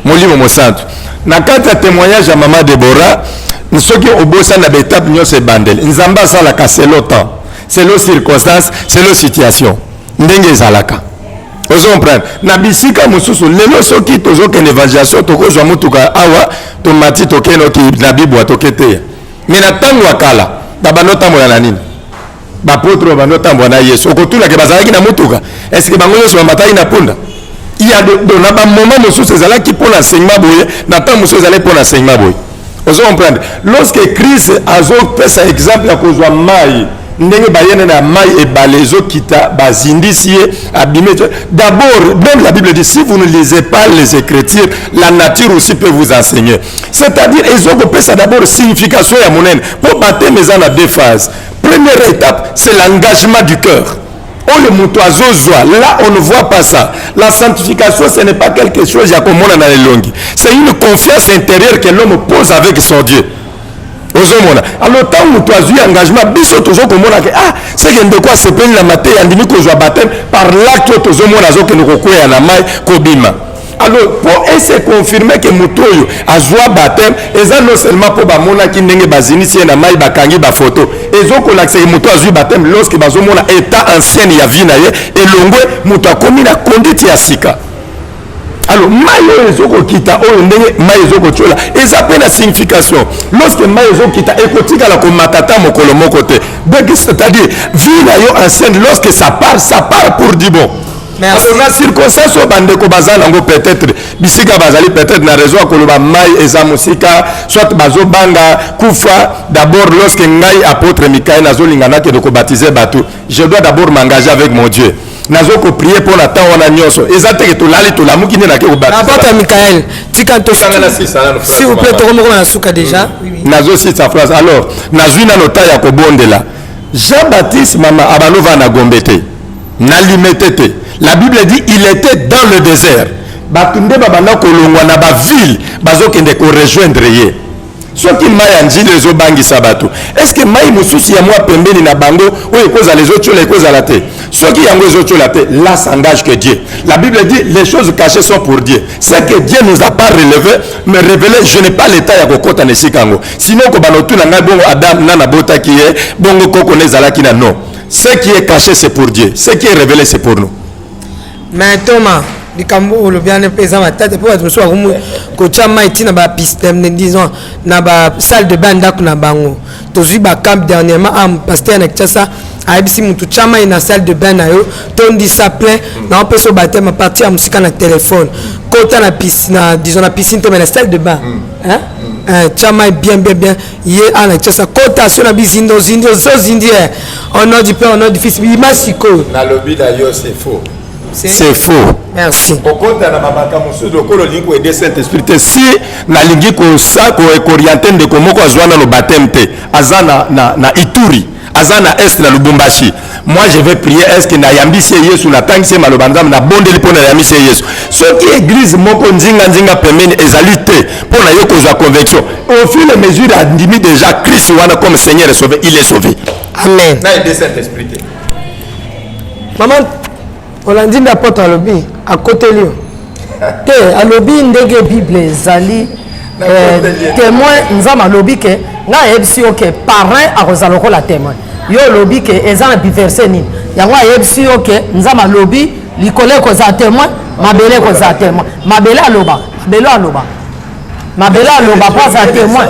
Molimo Mosantu. Na kati ya témoignage ya mama Deborah, soki obosani na ba étape nyonso ebandeli, Nzambe asalaka selon temps, selon circonstance, selon situation, ndenge ezalaka. Ozo comprendre? Na bisika mosusu lelo soki tozokende evangelisation, tokozwa motuka awa, tomati tokende oki na bibwa toketeya. Mais na ntango ya kala babanda otambola na nini? Bapotre babanda otambola na Yesu, okotuna ke bazalaki na motuka, est-ce que bango nyonso bamataki na punda? Il y a de, de, na ba moment mosusu ezalaki mpo na enseignement boye, na ntango mosusu ezalaki mpo na enseignement boye. Ozo comprendre? Lorsque Christ azopesa exemple ya kozwa mai, ndenge bayene na mai ebale ezokita, bazindisi ye, abimi. D'abord, même la Bible dit, si vous ne lisez pas les Écritures, la nature aussi peut vous enseigner. C'est-à-dire, ezokopesa d'abord signification ya monene. Po baptême eza na deux phases. Première étape, c'est l'engagement du cœur. Oyo moto azozwa, là on ne voit pas ça. La sanctification, ce n'est pas quelque chose ya komona na elongi. C'est une confiance intérieure que l'homme pose avec son Dieu. Ozomona. Alors ntango moto azwi engagement, biso tozokomona ke ah, c'est que ndeko asepeli na mateya, andimi kozwa baptême par l'acte oyo tozomona azokende kokweya na mai kobima. Alors po ese confirmer que moto oyo azwa baptême, eza non seulement po bamonaki ndenge bazinisi ye na mai, bakangi ba photo, ezokolakisa ke moto azwi baptême lorsque bazomona état ancienne ya vie na ye elongwe, moto akomi na conduite ya sika. Alors mai oyo ezokokita, oyo ndenge mai ezokotiola, eza pe na signification. Lorsque mai ezokita, ekotikala komata ata mokolo moko te. Donc c'est-à-dire vie na yo ancienne, lorsque ça part, ça part pour du bon. Merci. Alors, na circonstance oyo bandeko baza nango, peut-être bisika bazali, peut-être na raison ya koloba mai eza mosika, soit bazobanga kufa. D'abord, lorsque ngai apôtre Michael nazolinga nakende kobaptiser bato, je dois d'abord m'engager avec mon Dieu. Nazo ko prier mpo na temps wana nyonso. Eza te ke tolali tolamuki nde nake kobaptiser Apôtre bato. Michael, tika to Tanga na sisa nano phrase, S'il vous plaît, mama. tokomoko na suka déjà. Nazosisa phrase. Alors, nazwi nano temps ya kobondela. Jean-Baptiste mama abanova na Gombe te, na Limete te. La Bible dit il était dans le désert. Bato nde babanda kolongwa na ba ville bazokende ko rejoindre ye. Soki mai ya Njili ezobangisa bato, est-ce que mai mosusu ya mwa pembeni na bango oyo ekozala ezotiola ekozala te? Soki yango ezotiola te, là s'engage que Dieu. La Bible dit les choses cachées sont pour Dieu. Ce que Dieu nous a pas relevé, mais révélé, je n'ai pas l'état ya kokota na esika yango. Sinon kobanda otuna ngai bongo Adam nana abotaki ye, bongo koko na ezalaki na non. Ce qui est caché c'est pour Dieu, ce qui est révélé c'est pour nous. Mais Thomas, likambo olobi wana mpe eza matata mpo bato mosusu bakomi kotia mai ntina ba piste, disons na ba salle de bain ndako na bango. Tozwi bacamp dernièrement, ah, pasteur na Kinshasa ayebisi mutu tya mai na salle de bain na yo, tondisa plein, na opesa yo baptême à partir ya mosika na téléphone, kota na piscine, na disons na piscine te, mais na salle de bain, hein? Tya mai bien bien bien. Ye a na Kinshasa, kota so na bizindo zindo ozozindi eh. Au nom du Père, au nom du Fils, bima sikoyo. Nalobi na yo, c'est faux. C'est faux. Merci. Kokota na mamaka mosusu lokola olingi koaider Saint Esprit te. Si nalingi kosa koorienter ndeko moko azwa nano baptême te, aza na Ituri, aza na est na Lubumbashi, moi je vais prier. Est ce que nayambisi ye Yesu, natangisi ye maloba Nzambe, nabondeli mpo nayambisi ye Yesu? Soki église moko nzinga nzinga pembeni ezali te mpo na ye kozwa conviction, au fur et à mesure andimi déjà Christ wana comme Seigneur et Sauveur, il est sauvé. Amen. Na aider Saint Esprit te. Mama, olandi nde apôtre alobi, akoteli yo. Te, alobi ndenge Bible ezali témoin. Nzambe alobi ke ngai ayebisi yo ke parrain akozala lokola témoin. Yo olobi ke eza na biverse nini yango. Ayebisi yo ke Nzambe alobi likolo ekozala témoin, mabele ekozala témoin. Mabele aloba, mabele aloba, mabele aloba mpo azala témoin.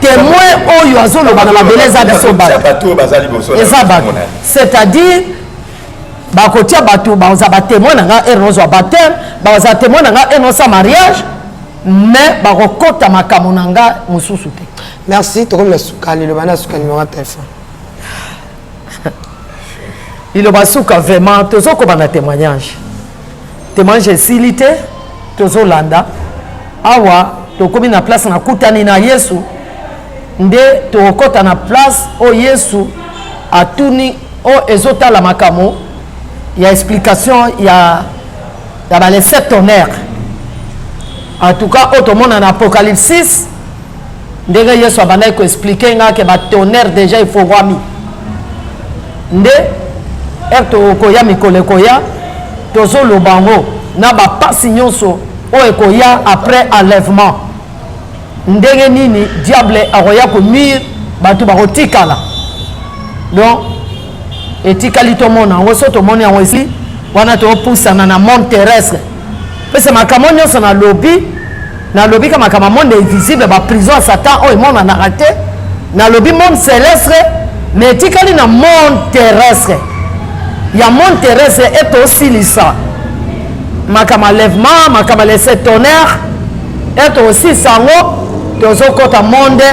Témoin oyo azoloba na mabele eza biso bato, eza bato, c'est-à-dire bakotia bato bakozala batémoin na nga ere nozwa baptême, bakozala témoin na nga ere nosa mariage, mais bakokɔta makambo na nga mosusu te. Merci. Tokomi na suka. Liloba na suka, numéro ya téléphone. Liloba suka, vraiment tozokoba na témoignage. Témoignage esili te, tozolanda awa. Tokomi na place nakutani na Yesu, nde tokokɔta na place oyo Yesu atuni, oyo ezotala makambo ya explication ya ba les sept tonnerres. En tout cas, oyo tomona na Apocalypse 6, ndenge Yesu abandaki koexpliquer nga ke batonnerre déjà efongwami, nde ere tokoya, mikolo ekoya, tozoloba yango na bapasi nyonso oyo ekoya après enlèvement, ndenge nini diable akoya konuire bato bakotikala. Donc etikali tomona yango. So tomoni yango, esi wana topusana na monde terrestre. Pese makambo nyonso nalobi, nalobi ka makambo monde invisible, baprison ya Satan oyo emonanaka te. Nalobi monde céleste, mais etikali na monde terrestre. Ya monde terrestre etosilisa makambo enlèvement, makambo les sept tonnerres, etosilisa yango, tozokɔta monde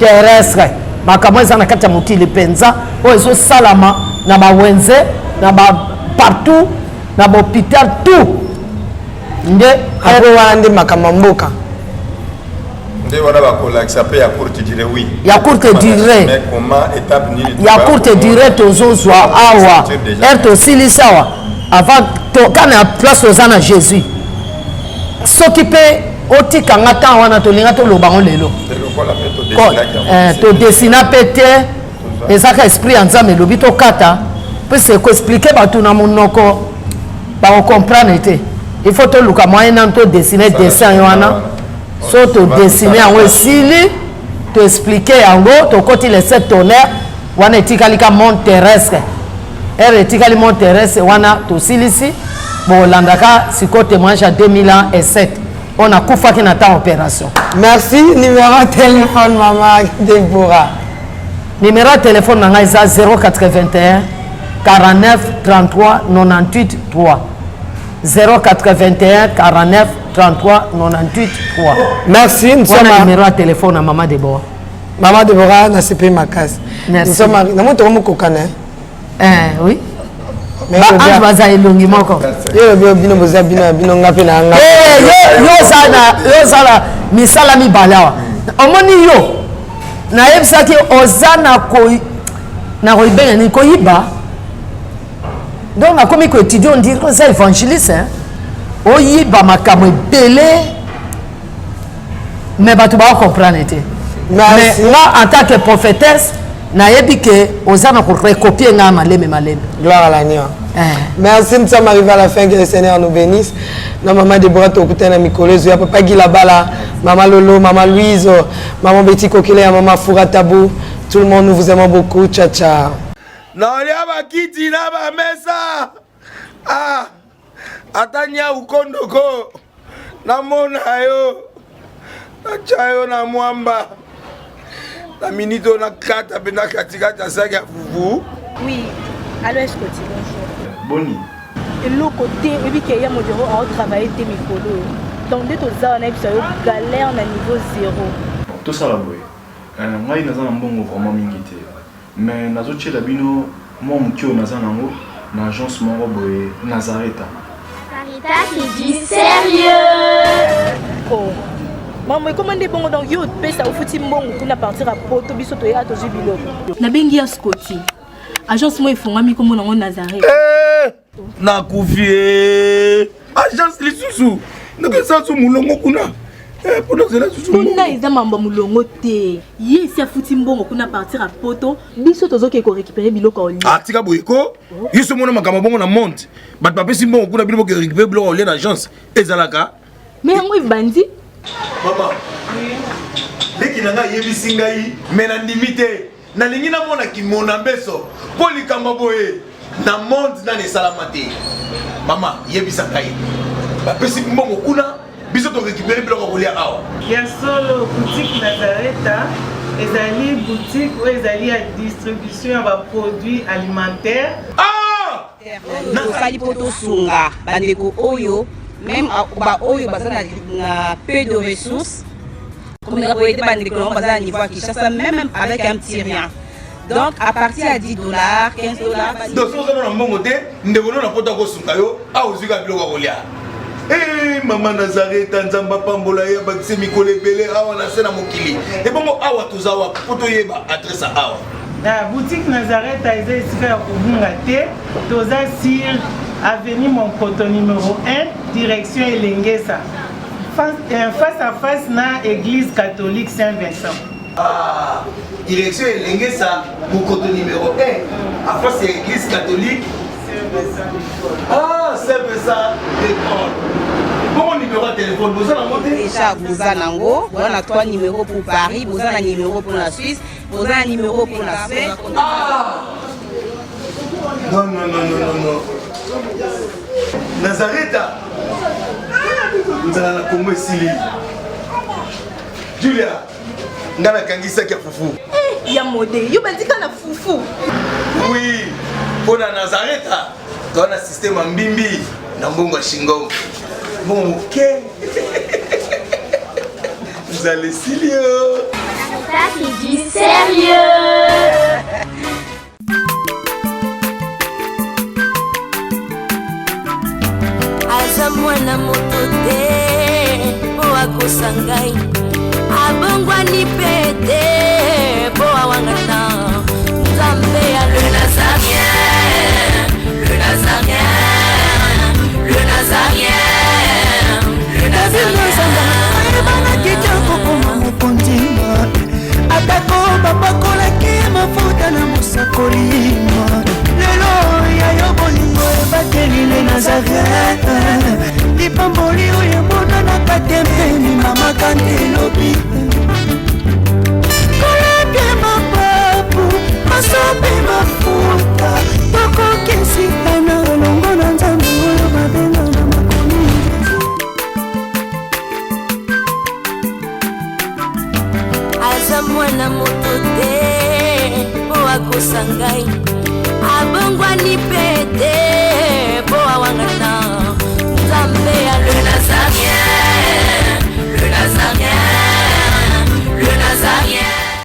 terrestre, makambo eza na kati ya mokili mpenza, oyo ezosalama na bawenze, na ba partout, na bahôpital, tout nde. Après wana nde makambo ya mboka. Nde wana bakolakisa mpe ya courte durée, oui. Ya courte durée. Mais comment, étape nini? Ya courte durée tozozwa awa, ere tosilisi awa, avant kana place toza na Jésus. Soki mpe otikanga ntango wana, tolinga toloba ngo lelo, todessiner mpe te. Ezaka esprit ya Nzambe elobi tokata, mpese ekoexpliquer bato na monoko, bakocomprendre te. Il faut toluka moyen nanu todessiner dessin wana. So todessiner yango, esili, toexpliquer yango, tokoti les sept tonnerres wana. Etikali ka monde terrestre. Ere etikali monde terrestre wana, tosilisi. Bolandaka sikoyo témoignage ya 2007 oyo nakufaki na temps opération. Merci. Numéro téléphone, mama Debora. Numéro ya téléphone na ngai eza 081 49 33 98 3, 081 49 33 98 3. Merci. Nous sommes numéro ya téléphone na mama Debora. Mama Debora, nasepeli makasi. Merci. Namoni tokomokokana. Eh, oui, baange baza elongi moko. Yo bino boza bino ya bino, nga mpe na nga. Yo oza na misala mibale awa. Omoni, yo nayebisaki oza na koyibenga nini, koyiba. Donc nakomi koétudier, on dirait oza évangéliste, oyiba makambo ebele, mais bato bakocomprendre te. Mais nga en tant que prophétesse, nayebi ke oza na korecopier nga maleme maleme. Gloire à l'agneau. Eh. Merci, nous sommes arrivés à la fin. Que le Seigneur nous bénisse. Na maman Deborah, tokutana na mikolo ezoya. Papa Gilabala, maman Lolo, maman Louise, maman Betty Kokele, maman Foura Tabou, tout le monde, nous vous aimons beaucoup. Ciao ciao. Naolia bakiti na bamesa, ah, ata nyau kondoko namona yo, natya yo na mwamba. Na minute oyo nakata mpenza katikati ya saki ya fufu. Oui, allo Escoti, bonjour. Boni? Eloko te, oyebi ke ya modero ao travailler te mikolo oyo. Donc nde toza wana yebisa yo galère na niveau zéro. Bon, tosala boye. Euh, ngai naza na mbongo vraiment mingi te. Mais nazotiela bino mwa moke oyo naza nango na agence moko boye Nazareta. Sarita c'est du sérieux. Oh. Maman ekoma nde bongo donc yo opesa ofuti mbongo kuna partir ya poto biso toya tozwi biloko. Nabengi ya Scotty. Agence moko efongwami kombo nango Nazareth. Eh, nakufi eh. Agence lisusu nakesa su mulongo kuna eh, mpo nazela susu kuna eza mambo ya molongo te ye esi afuti mbongo kuna partir ya poto biso tozokende korécupere biloko ya olia ah, tika boye ko yo so omona makambo bongo na monde bato bapesi mbongo kuna bino boke récupere biloko ya olia na agence ezalaka me yango ebandi mama leki na ngai ayebisi ngai me nandimi te nalingi namona kimona mbeso mpo likambo boye na monde nani esalama te mama yebisa ngai bapesi mbongo kuna biso torécupere biloko ya kolia awa ya solo boutique nazareta ezali boutique oyo ezali ya distribution ya baproduit alimentaire ah! Tosali mpo tosunga bandeko oyo meme baoyo baza na peu de ressources komeka koyede bandeko nango baza na niveau ya Kinshasa meme avec un petit rien donc à partir ya 10 dollars 15 dollars donc soki oza na mbongo te ndeko no na poto akosunga yo awa ozwi kaka biloko ya kolia Eh, mama nazareta nzambe apambola ye abakisi mikolo ebele awa na se na mokili ebongo awa toza wapi mpo toyeba adresse ya awa Na boutique Nazareth eza esika ya kobunga te, toza sur avenue Monkoto numero 1 direction Elengesa face, euh, face à face na église catholique Saint Vincent. Ah, direction Elengesa Monkoto numéro 1 à face ya église catholique Ah, Saint Vincent de Paul. Bongo numéro ya téléphone boza nango te? Déjà boza nango, boza na 3 numéros pour Paris, boza na numéro pour la Suisse, boza na numéro pour la Suède. Ah! Non, non, non, non, non, non. Nazareta. Nzala na Congo esili. Julia, nga nakangi saki ya fufu. Eh, ya mode, yo bandika na fufu. Oui, mpo na Nazareta, toza na système ya mbimbi na mbongo ya shingom. Mbongo moke. Nzala esili yo. Ça, c'est du sérieux. aza mwana moto te mpo akosa ngai abongwani mpe te mpo awangana nzambe ya le nazarien le nazarien le nazarien le nazarien ayebanaki te kokoma mokonzi atako bapakolaki mafuta na mosakoli lelo ya yo bolingo ebateli le nazaret lipamboli oyo emonanaka te mpe limamaka nde elobi kolapie mapapu masopi mafuta tokokisikana elongo na nzambe oyo babenga na makomi aza mwana moto te mpo akosa ngai abongwani mpe